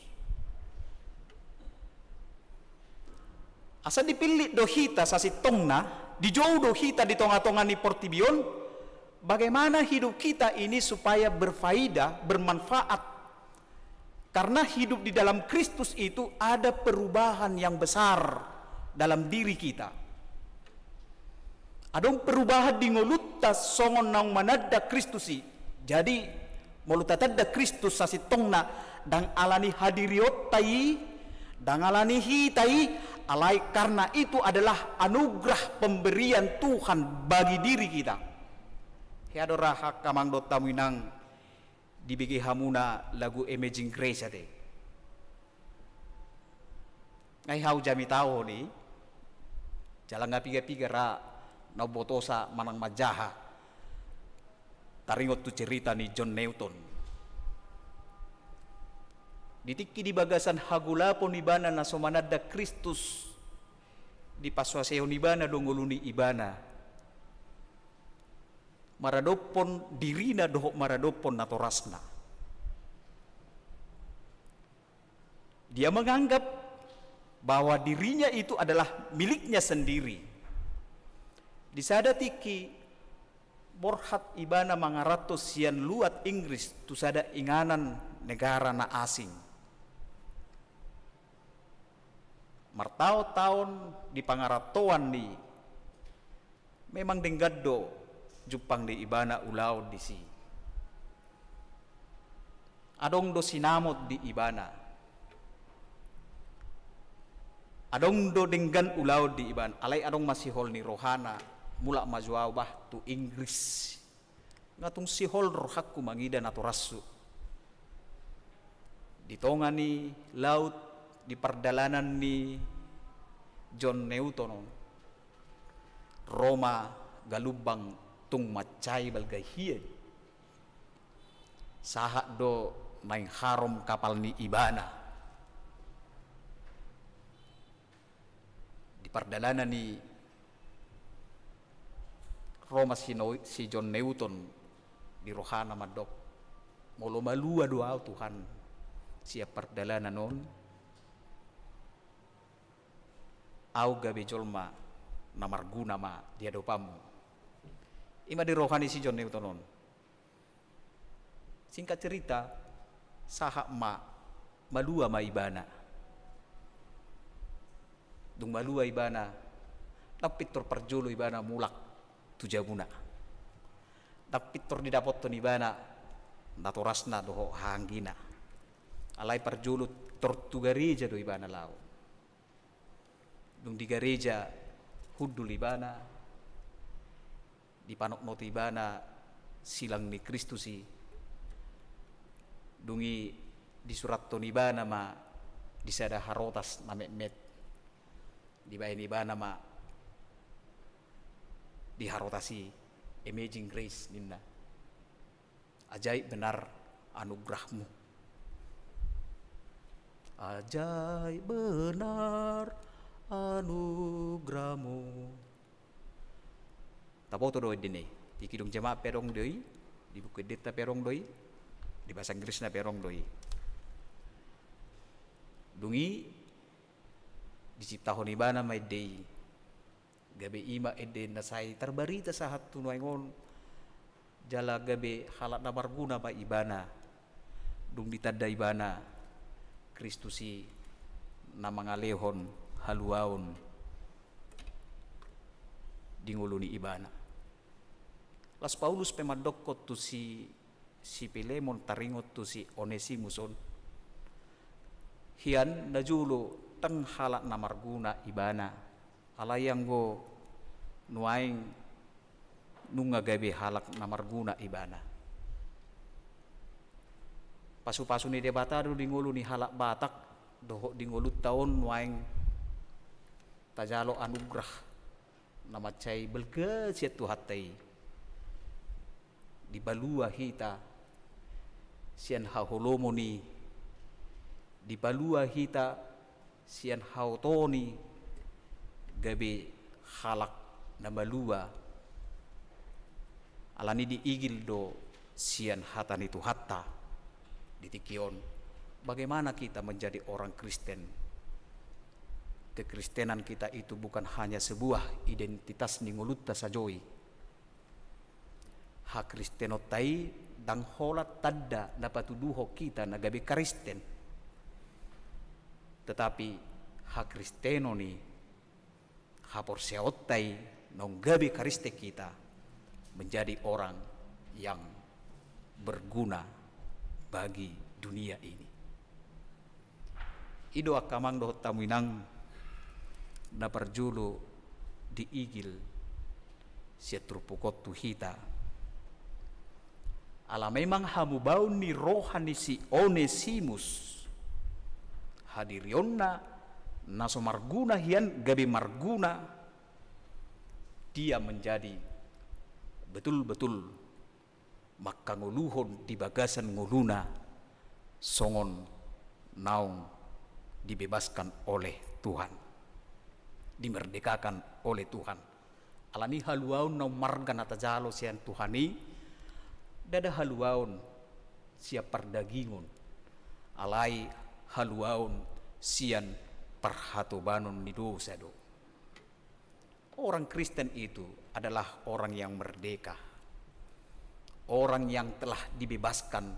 Asa dipillit do hita sasintongna, dijou do hita di tonga-tonga ni portibi on, bagaimana hidup kita ini supaya berfaedah, bermanfaat. Karena hidup di dalam Kristus itu ada perubahan yang besar dalam diri kita. Adong perubahan di ngolunta songon naung mananda Kristus i. Jadi, molo tatanda Kristus sasintongna, ndang ala ni hadirionta i, ndang ala ni hita i, alai karena itu adalah anugerah pemberian Tuhan bagi diri kita. Hea do ra angka amang dohot hamu inang, dibege hamuna lagu Amazing Grace ate. Nga i hau jamitahon i, jala nga piga-piga ra na umbotosa manang manjaha. Taringot tu cerita ni John Newton. Di tingki di bagasan hagolapon ibana na so mananda Kristus, dipasuaseihon ibana do ngolu ni ibana maradophon dirina dohot maradophon natorasna. Dia menganggap bahwa dirinya itu adalah miliknya sendiri. Di sada tingki, borhat ibana mangaranto sian luat Inggris tu sada inganan negara na asing. Martaon-taon di pangarantoan ni, memang denggan do jumpang ni ibana ulaon disi. Adong do sinamot di ibana. Adong do denggan ulaon di ibana, alai adong ma sihol ni rohana, mulak ma jo au bah tu Inggris. Nga tung sihol rohangku mangida natorashu. Di tonga ni laut, di pardalanan ni John Newton on, ro ma galumbang tung mansai balga hian. Sahat do naeng harom kapal ni ibana. Di pardalanan i ro ma si No-, si John Newton di rohana mandok, molo malua do au Tuhan sian pardalanan on, au gabe jolma na marguna ma di adopanmu. I ma di roha ni si John Newton on. Singkat cerita, sahat ma, malua ma ibana. Dung malua ibana, ndang pintor parjolo ibana mulak tu jabuna. Ndang pintor didapothon ibana natorasna dohot hahaanggina. Alai parjolo tor tu gareja do ibana laho. Dung di gareja hundul ibana, dipanotnoti ibana silang ni Kristus i. Dung i disurathon ibana ma di sada harotas na metmet. Dibaen ibana ma di harotas i, Amazing Grace ninna. Ajaib benar anugerahmu. Ajaib benar anugerahmu. Taboto do endena i. Di Kidung Jemaat pe adong do i, di Buku Endenta pe adong do i, di bahasa Inggrisna pe adong do i. Dung i diciptahon ibana ma ende i. Gabe i ma ende na sai tarbarita sahat tu nuaeng on, jala gabe halak na marguna ma ibana, dung ditanda ibana Kristus i na mangalehon haluaon di ngolu ni ibana. Las Paulus pe mandokkon tu si si Pilemon taringot tu si Onesimus on. Hian na jolo ndang halak na marguna ibana, alai anggo nuaeng nunga gabe halak na marguna ibana. Pasupasu ni Debata do di ngolu ni halak Batak dohot di ngolunta on nuaeng tajalo anugerah na mansai balga sian Tuhanta i. Dipalua hita sian haholomon i, dipalua hita sian haotoon i, gabe halak na malua Alani diigil do sian hata ni Tuhanta di tingki on, bagaimana kita menjadi orang Kristen. Kekristenan kita itu bukan hanya sebuah identitas ni ngolunta sajo i. Hakristenonta i ndang holan tanda na patuduhon hita na gabe Kristen. Tetapi hakristenon i, haporseaonta i naung gabe Kristen hita, menjadi orang yang berguna bagi dunia ini. I do angka amang dohot hamu inang na parjolo diigil sian turpuk on tu hita. Ala memang hamubaon ni roha ni si Onesimus, hadirionna na so marguna hian gabe marguna, dia menjadi betul-betul mangkangoluhon di bagasan ngoluna songon naung dibebaskan oleh Tuhan, dimerdekakan oleh Tuhan. Alani haluaon naung marga na tajalo sian Tuhan i, ndada haluaon sian pardagingon, alai haluaon sian parhatobanon ni dosa do. Orang Kristen itu adalah orang yang merdeka, orang yang telah dibebaskan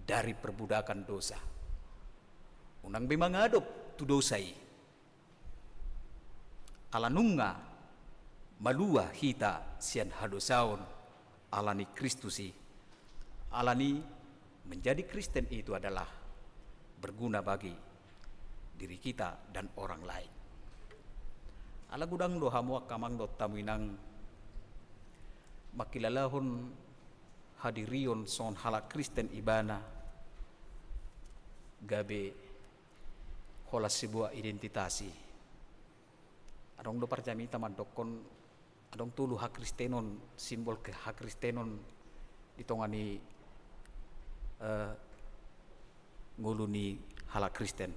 dari perbudakan dosa. Unang be mangadop tu dosa i. Ala nunga malua hita sian hadosaon, alani Kristus i. Alani menjadi Kristen itu adalah berguna bagi diri kita dan orang lain. Ala godang do hamu angka amang dohot hamu inang mangkilalahon hadirion songon halak Kristen ibana gabe holan sebuah identitas i. Adong do parjamita mandokkon adong tolu hakristenon, simbol kehakristenon di tonga ni, eh, ngolu ni halak Kristen.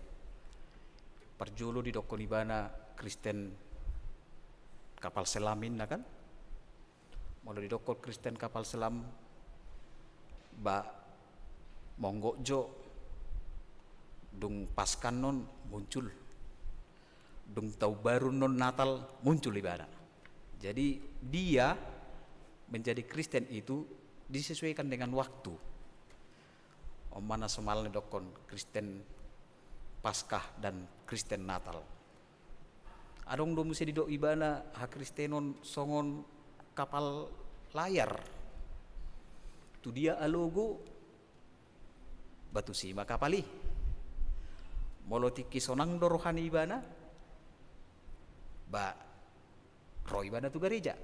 Parjolo didokkon ibana Kristen kapal selam inna kan? Molo didokkon Kristen kapal selam, ba monggo jo dung Paskah annon muncul, dung Taon Baru annon Natal muncul ibana. Jadi dia menjadi Kristen itu disesuaikan dengan waktu. Umpama na somalna didokkon Kristen Paskah dan Kristen Natal. Adong do muse didok ibana hakristenon songon kapal layar. Tu dia alogo, ba tusi ma kapal i. Molo tingki sonang do roha ni ibana, ba ro ibana tu gareja.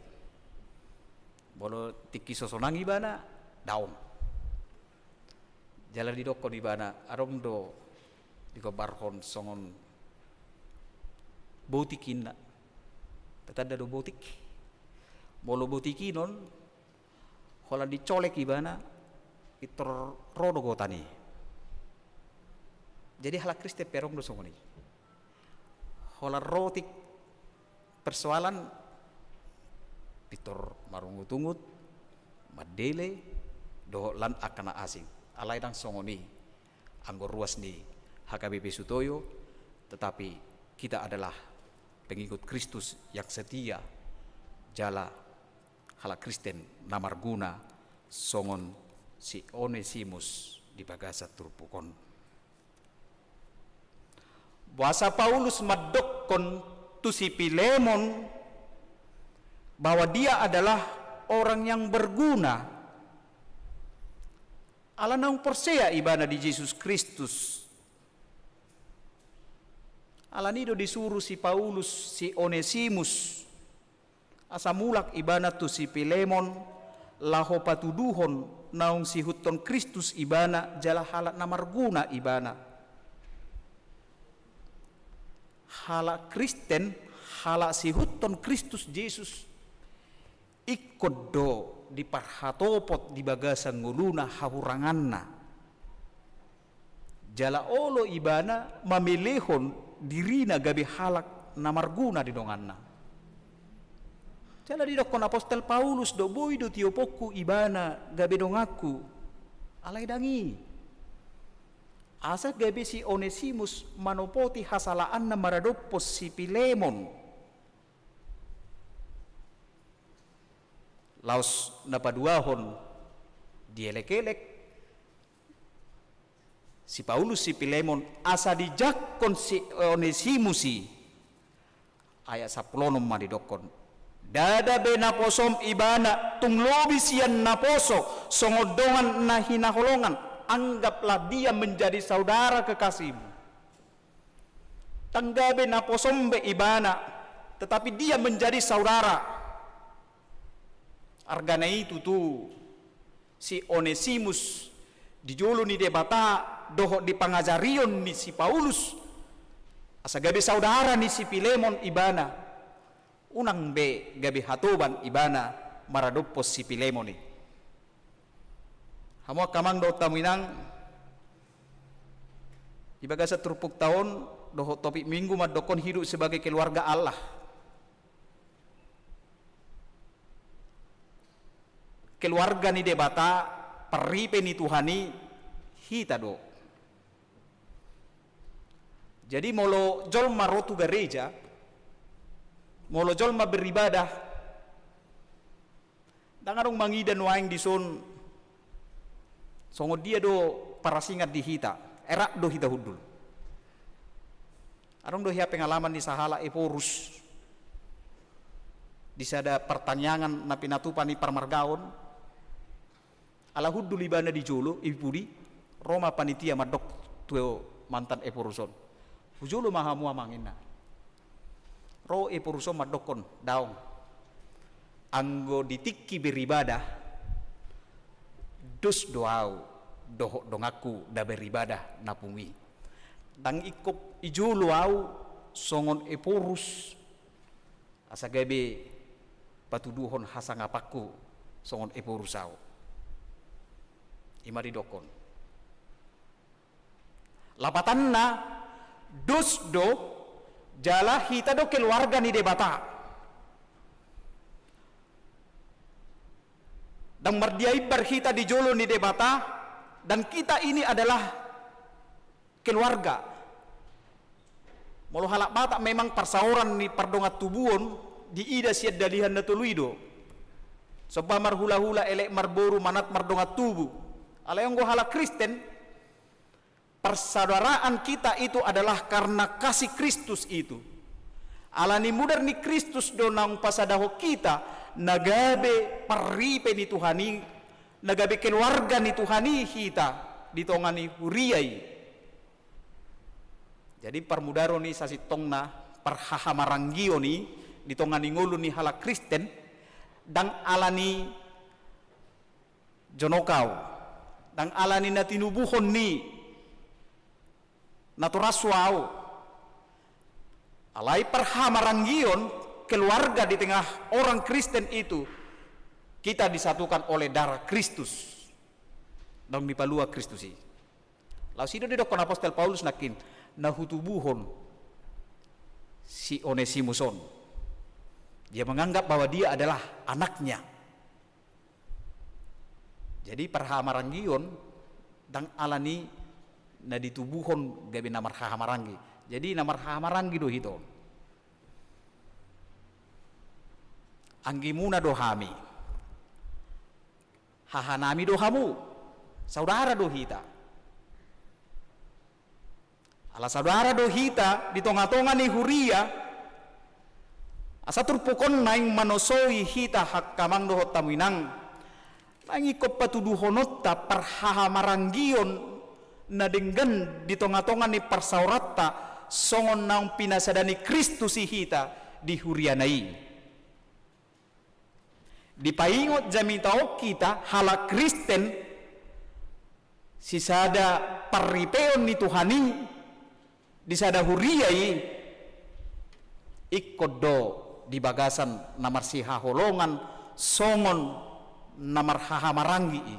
Molo tingki so sonang ibana, daong. Jala didokkon ibana, adong do digombarhon songon botik inna. Tatanda do botik. Molo botik i non, holan dicolek ibana, pintor ro do gotan i. Jadi halak Kristen pe adong do songon i. Holan ro tingki persoalan, pintor marungut-ungut, mandele, dohot lan angka na asing. Alai ndang songon i anggo ruas ni H K B P Sutoyo, tetapi kita adalah pengikut Kristus yang setia, jala halak Kristen na marguna songon si Onesimus di bagasan turpuk on. Boasa Paulus mandokkon tu si Filemon bahwa dia adalah orang yang berguna? Ala naung porsea ibana di Jesus Kristus. Alani do disuru si Paulus si Onesimus asa mulak ibana tu si Filemon, laho patuduhon naung siihuthon Kristus ibana jala halak na marguna ibana. Halak Kristen, halak siihuthon Kristus Jesus, ingkon do diparhatopot di bagasan ngoluna hahuranganna. Jala olo ibana mamelehon dirina gabe halak na marguna di donganna. Jala didokkon apostel Paulus do, boi do tioponku ibana gabe donganku. Alai ndang i. Asa gabe si Onesimus manopoti hasalaanna maradophon si Pilemon. Laos na paduahon dielekelek si Paulus si Pilemon asa dijangkon si Onesimus i. Ayat sampulu onom ma didokkon. Ndada be naposom ibana, tung lobi sian naposo, songon dongan na hinaholongan, anggaplah dia menjadi saudara kekasihmu. Ndang gabe naposom be ibana, tetapi dia menjadi saudara. Argana i tutu si Onesimus di jolo ni Debata dohot di pangajarion ni si Paulus, asa gabe saudara ni si Pilemon ibana. Unang be gabe hatoban ibana maradophon si Pilemon i. Hamu angka amang dohot hamu inang, di bagasan turpukta on dohot topik Minggu mandokkon hidup sebagai keluarga Allah. Keluarga ni Debata, parripe ni Tuhan i, hita do. Jadi molo jolma ro tu gareja, molo jolma beribadah, ndang adong mangida nuaeng dison songon dia do parasingan di hita, erat do hita hundul. Adong do hea pengalaman ni sahalak Ephorus di sada partangiangan na pinatupa ni parmargaon, ala hundul ibana di jolo, i pudi, ro ma panitia mandok tu mantan Ephorus on. Hu jolo ma hamu amang ninna. Ro Ephorus on mandokkon, daong. Anggo di tingki beribadah, dos do au dohot donganku na beribadah na pungu i. Ndang ingkop i jolo au songon Ephorus, asa gabe patuduhon hasangapanku songon Ephorus au. I ma didokkon. Lapatanna, dos do, jala hita do keluarga ni Debata. Ndang mardia imbar hita di jolo ni Debata, dan kita ini adalah keluarga. Molo halak Batak memang parsaoran ni pardongan tubuon diida sian dalihan na tolu i do. Somba marhulahula, elek marboru, manat mardongan tubu. Alai anggo halak Kristen, persaudaraan kita itu adalah karena kasih Kristus itu. Ala ni mudar ni Kristus do naung pasadahon hita, na gabe parripe ni Tuhan i, na gabe keluarga ni Tuhan i hita di tonga ni huria i. Jadi parmudaron i sasintongna, parhahamaranggion i di tonga ni ngolu ni halak Kristen, ndang ala ni jonok au, ndang ala ni na tinubuhon ni natorashu au. Alai parhahamaranggion, keluarga di tengah orang Kristen itu, kita disatukan oleh darah Kristus. Ndang dipalua Kristus i. Laos i do didokkon apostel Paulus nangkin, na hutubuhon si Onesimus on. Dia menganggap bahwa dia adalah anaknya. Jadi parhahamaranggion ndang ala ni na ditubuhon gabe na marhahamaranggi. Jadi na marhahamaranggi do hita on. Anggimuna do hami. Hahanami do hamu. Saudara do hita. Ala saudara do hita di tongatonga ni huria, asa turpuk on naeng manosoi hita angka amang dohot hamu inang, naeng ingkon patuduhononta parhahamaranggion na denggan di tongatonga ni parsaoranta songon naung pinasada ni Kristus i hita di huriana i. Dipaingot jamita on hita halak Kristen, sisada parripeon ni Tuhan i di sada huria i, ingkon do di bagasan na marsihaholongan songon na marhahamaranggi i.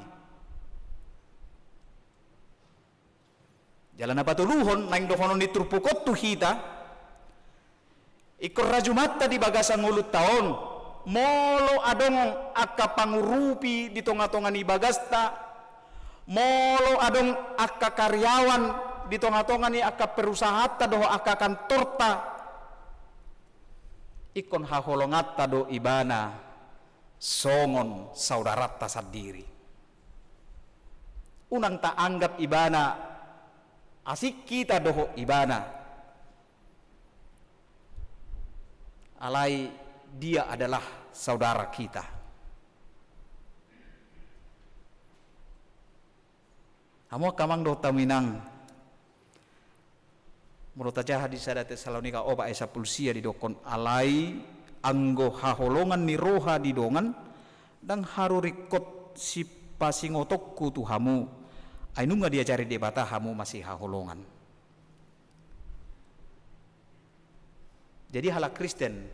Jala na patoluhon, naeng dohonon ni turpuk on tu hita, ingkon rajumanta di bagasan ngolunta on, Molo adong angka pangurupi di tonga-tonga ni bagasta, molo adong angka karyawan di tonga-tonga ni angka perusahaanta dohot angka kantorta, ingkon haholonganta do ibana songon saudaranta sandiri. Unang taanggap ibana asing hita dohot ibana. Alai dia adalah saudara kita. Hamu angka amang dohot hamu inang, molo tajaha di sada Tesalonika opat ayat sampulu sia didokkon, alai anggo haholongan ni roha di dongan, ndang haru ringkot sipasingotonku tu hamu, ai nunga diajari Debata hamu masihaholongan. Jadi halak Kristen,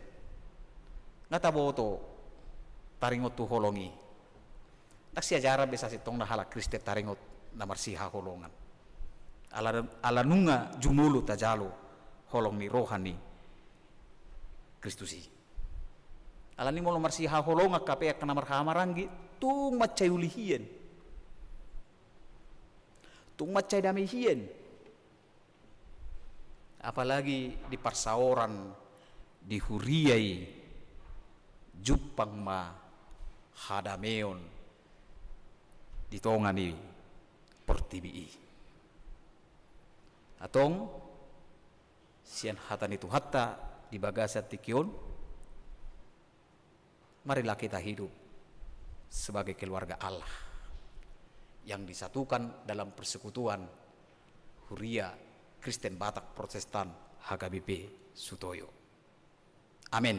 nga taboto taringot tu holong i. Ndang siajaran be sasintongna halak Kristen taringot na marsihaholongan. Ala, ala nunga jumolo tajalo holong ni roha ni Kristus i. Alani molo marsihaholongan hape angka na marhahamaranggi, tung mansai uli hian. Tung mansai dame hian. Apalagi di parsaoran di huria i, jumpang ma hadameon di tonga ni portibi i. Antong, sian hata ni Tuhanta di bagasan tingki on, marilah kita hidup sebagai keluarga Allah yang disatukan dalam persekutuan Huria Kristen Batak Protestan H K B P Sutoyo. Amin.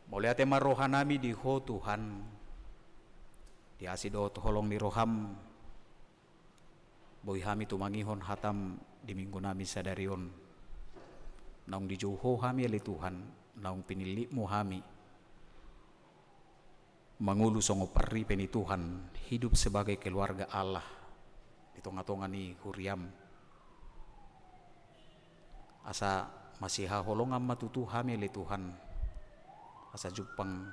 Mauliate ma rohanami di Ho Tuhan, di asi dohot holong ni roham, boi hami tumangihon hatam di minggunami sadari on. Naung dijou Ho hami ale Tuhan, naung pinillitmu hami mangolu songon parripe ni Tuhan, hidup sebagai keluarga Allah di tonga-tonga ni huriam. Asa masihaholongan ma tutu hami ale Tuhan, asa jumpang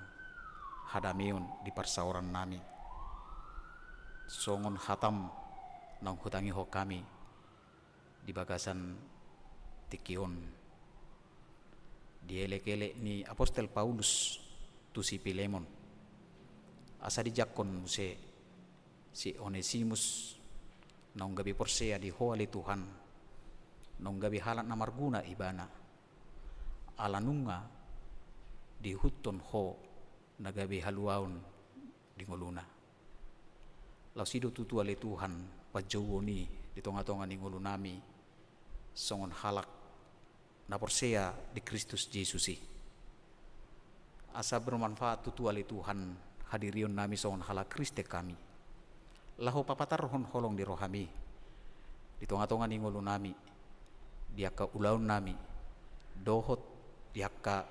hadameon di parsaorannami. Songon hatam naung hutangihon hami di bagasan tingki on. Di elek-elek ni apostel Paulus tu si Pilemon, asa dijangkon muse si Onesimus, naung gabe porsea di Ho ale Tuhan, naung gabe halak na marguna ibana, ala nunga diihuthon Ho na gabe haluaon di ngoluna. Laos i do tutu ale Tuhan panjouon i di tonga-tonga ni ngolunami songon halak na porsea di Kristus Jesus i. Asa bermanfaat tutu ale Tuhan hadirionnami songon halak Kristen hami, laho papatarhon holong ni rohami di tonga-tonga ni ngolunami, di angka ulaonnami, dohot di angka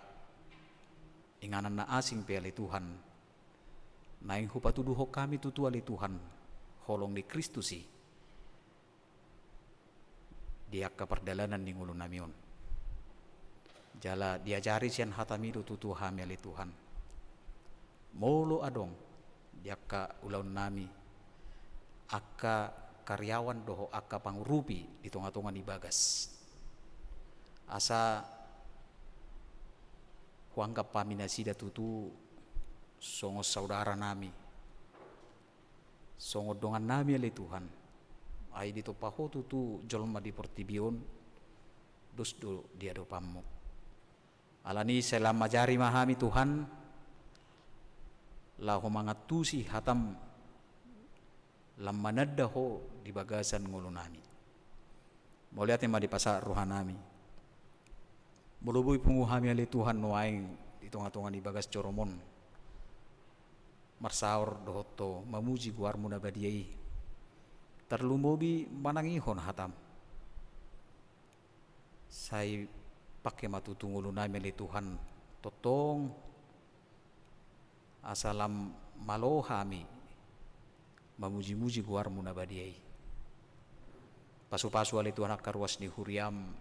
inganan na asing pe ale Tuhan. Naeng hupatuduhon hami tutu ale Tuhan holong ni Kristus i di angka pardalanan ni ngolunami on. Jala diajari sian hatami do tutu hami ale Tuhan, molo adong di angka ulaonnami angka karyawan dohot angka pangurupi di tonga-tonga ni bagas, asa huanggap hami nasida tutu songon saudaranami, songon dongannami ale Tuhan. Ai ditompa Ho tutu jolma di portibi on dos do di adopanmu. Alani i sai lam ajari ma hami Tuhan, laho mangantusi hatam, lam mananda Ho di bagasan ngolunami. Mauliate ma dipasahat rohanami. Molo boi pungu hami ale Tuhan nuaeng di tonga-tonga ni bagas jorom on, marsaor dohot Ho mamuji goarmu na badia i, tarlumobi manangihon hatam, sai pangke ma tutu ngolunami ale Tuhan, tongtong asa lam malo hami mamuji-muji goarmu na badia i. Pasu-pasu ale Tuhan angka ruas ni huriam,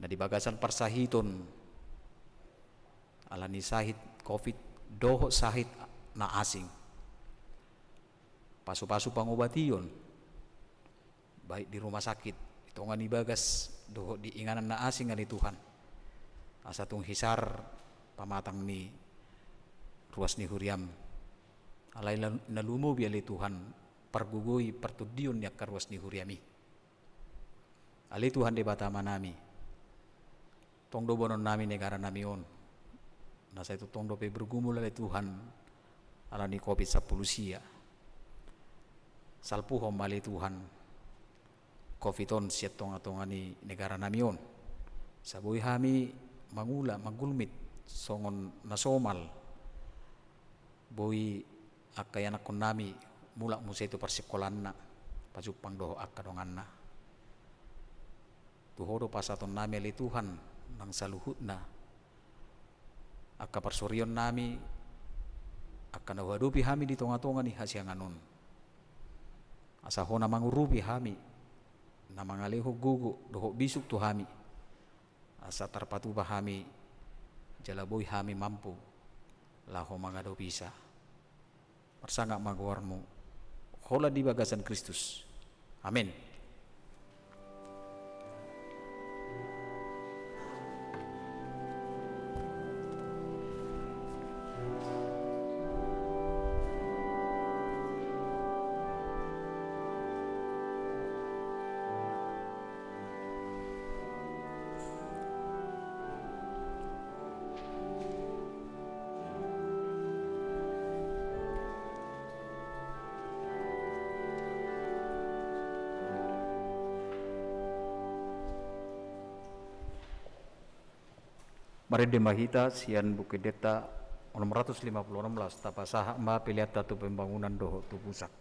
na di bagasan parsahiton ala ni sahit covid dohot sahit na asing. Pasu-pasu pangobation, baik di rumah sakit, di tonga ni bagas dohot di inganan na asing ale Tuhan. Asa tung hisar pamatang ni ruas ni huriam. Alai la-, na lumobi ale Tuhan, pargogoi partondion ni angka ruas ni huriam i. Ale Tuhan Debata Amanami, tong do boanonnami negaranami on. Na sai tongtong dope bergumul ale Tuhan, ala ni covid sampulu sia. Salpuhon ma ale Tuhan covid on sian tonga-tonga ni negaranami on. Asa boi hami mangula, manggulmit songon na somal. Boi angka ianakkonnami mulak muse tu parsingkolanna, pajumpang dohot angka donganna. Tu Ho do pasahatonnami ale Tuhan nang saluhutna angka parsorionnami, angka na huadopi hami di tonga-tonga ni hasiangan on. Asa Ho na mangurupi hami, na mangalehon gogo dohot bisuk tu hami, asa tarpatupa hami, jala boi hami mampu laho mangadopisa. Marsangap ma goarmu, holan di bagasan Kristus. Amen. Marende ma hita sian Buku Endenta onom ratus lima puluh onom, laos tapasahat ma peleanta tu pembangunan dohot tu pusak.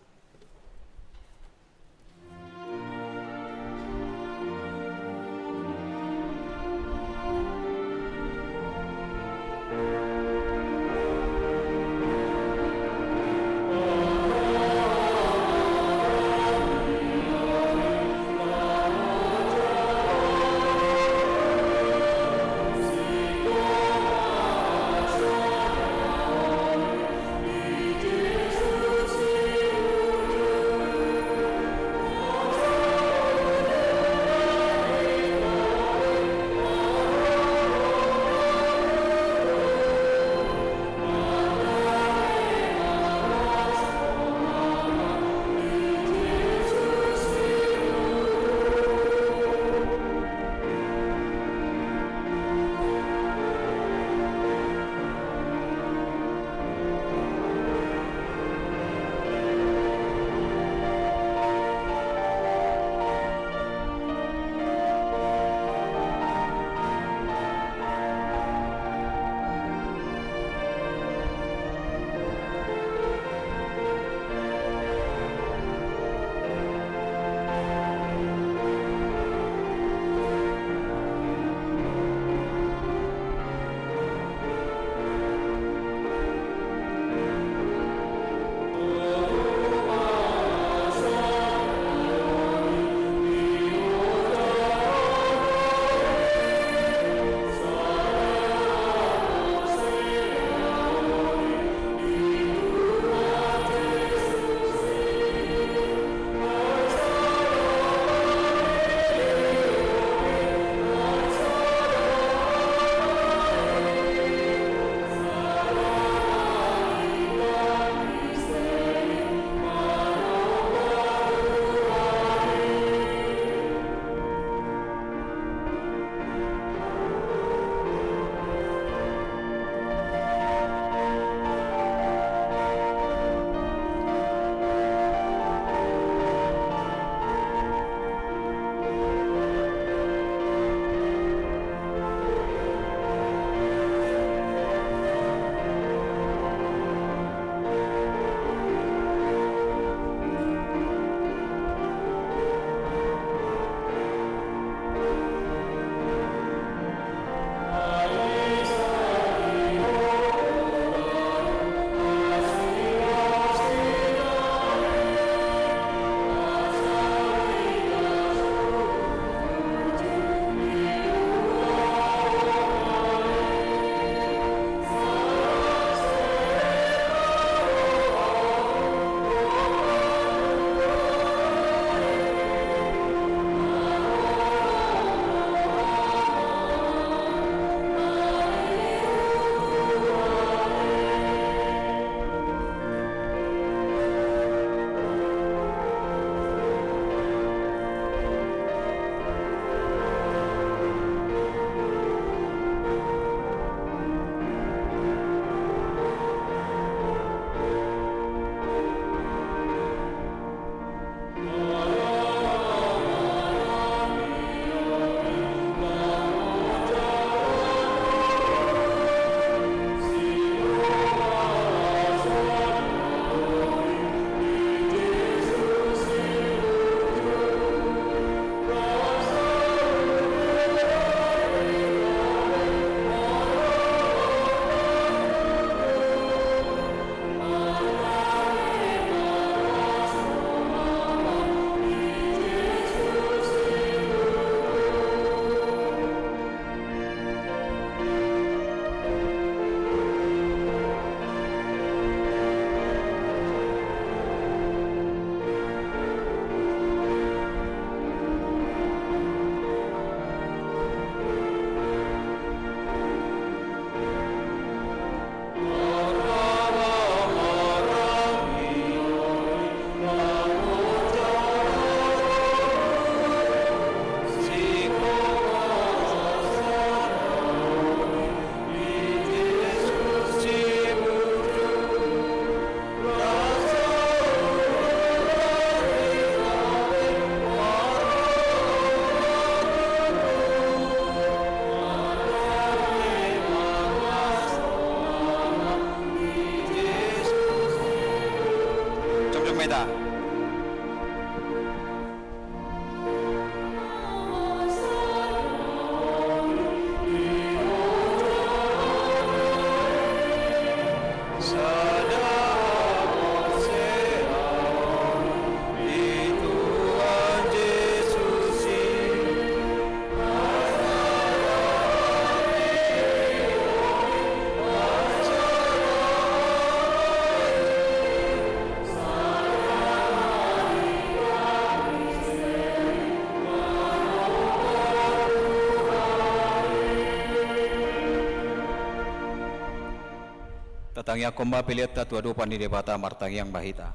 Tangiangkon ma peleanta tu adopan ni Debata. Martangiang ma hita.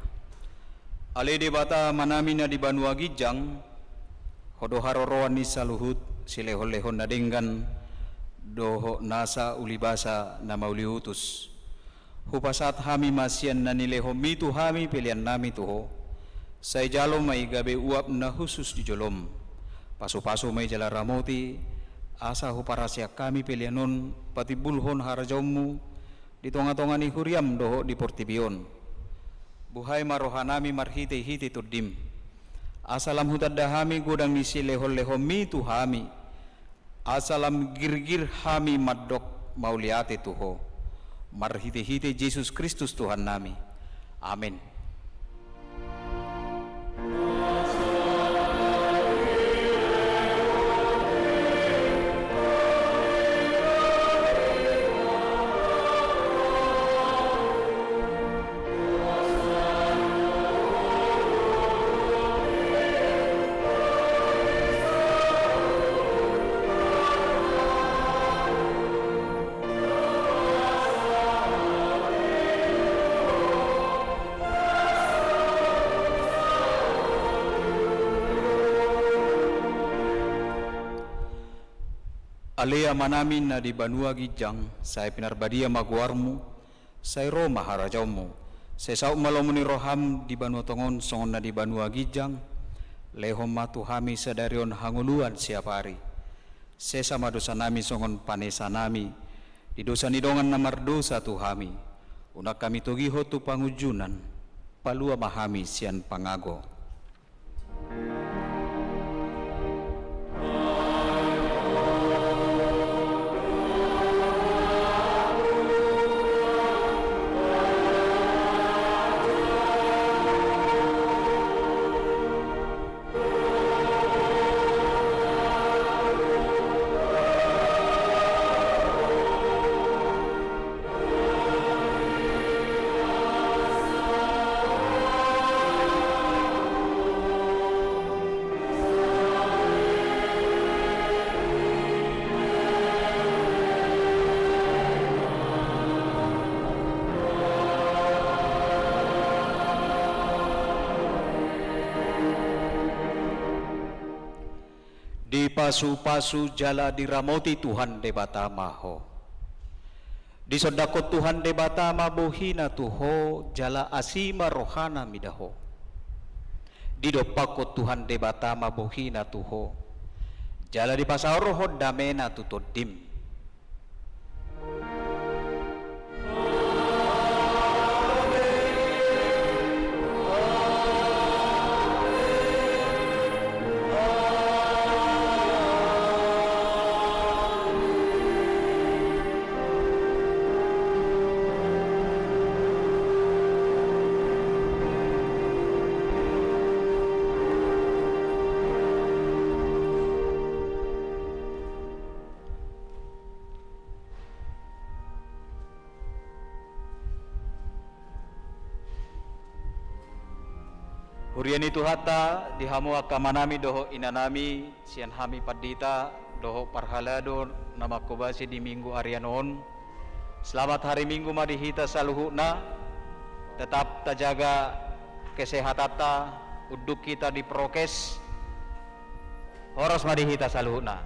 Ale Debata Amanami na di banua ginjang, Ho do haroroan ni saluhut silehonlehon na denggan dohot nasa ulibasa na mauliutus. Hupasahat hami ma sian na nilehonMi tu hami peleannami tu Ho. Sai jalo ma i gabe uap na hushus di joloM. Pasupasu ma i jala ramoti, asa huparaseang hami pelean on patimbulhon harajaonMu di tongatonga ni huriaM dohot di portibi on. Buhai ma rohanami marhitehite TondiM, asa lam hutanda hami godang ni silehonlehonMi tu hami, asa lam girgir hami mandok mauliate tu Ho. Marhitehite Jesus Kristus Tuhannami. Amen. Ale Amanami na di banua ginjang, sai pinarbadia ma goarMu, sai ro ma harajaonMu, sai saut ma lomo ni rohaM di banua tonga on songon na di banua ginjang. Lehon ma tu hami sadari on hangoluan siapari. Sesa ma dosanami songon panesanami di dosa ni dongan na mardosa tu hami. Unang hami togihon tu pangunjunan, palua ma hami sian pangago. Dipasupasu jala diramoti Tuhan Debata ma ho. Disondangkon Tuhan Debata ma bohiNa tu ho, jala asi ma rohaNa mida ho. Didompakkon Tuhan Debata ma bohiNa tu ho, jala dipasaorhon dameNa tu tondim. Huria ni Tuhanta, di hamu angka amanami dohot inanami, sian hami pandita dohot parhalado na mangkobasi di Minggu arian on. Selamat hari Minggu ma di hita saluhutna. Tetap tajaga kesehatanta, unduk hita di prokes. Horas ma di hita saluhutna.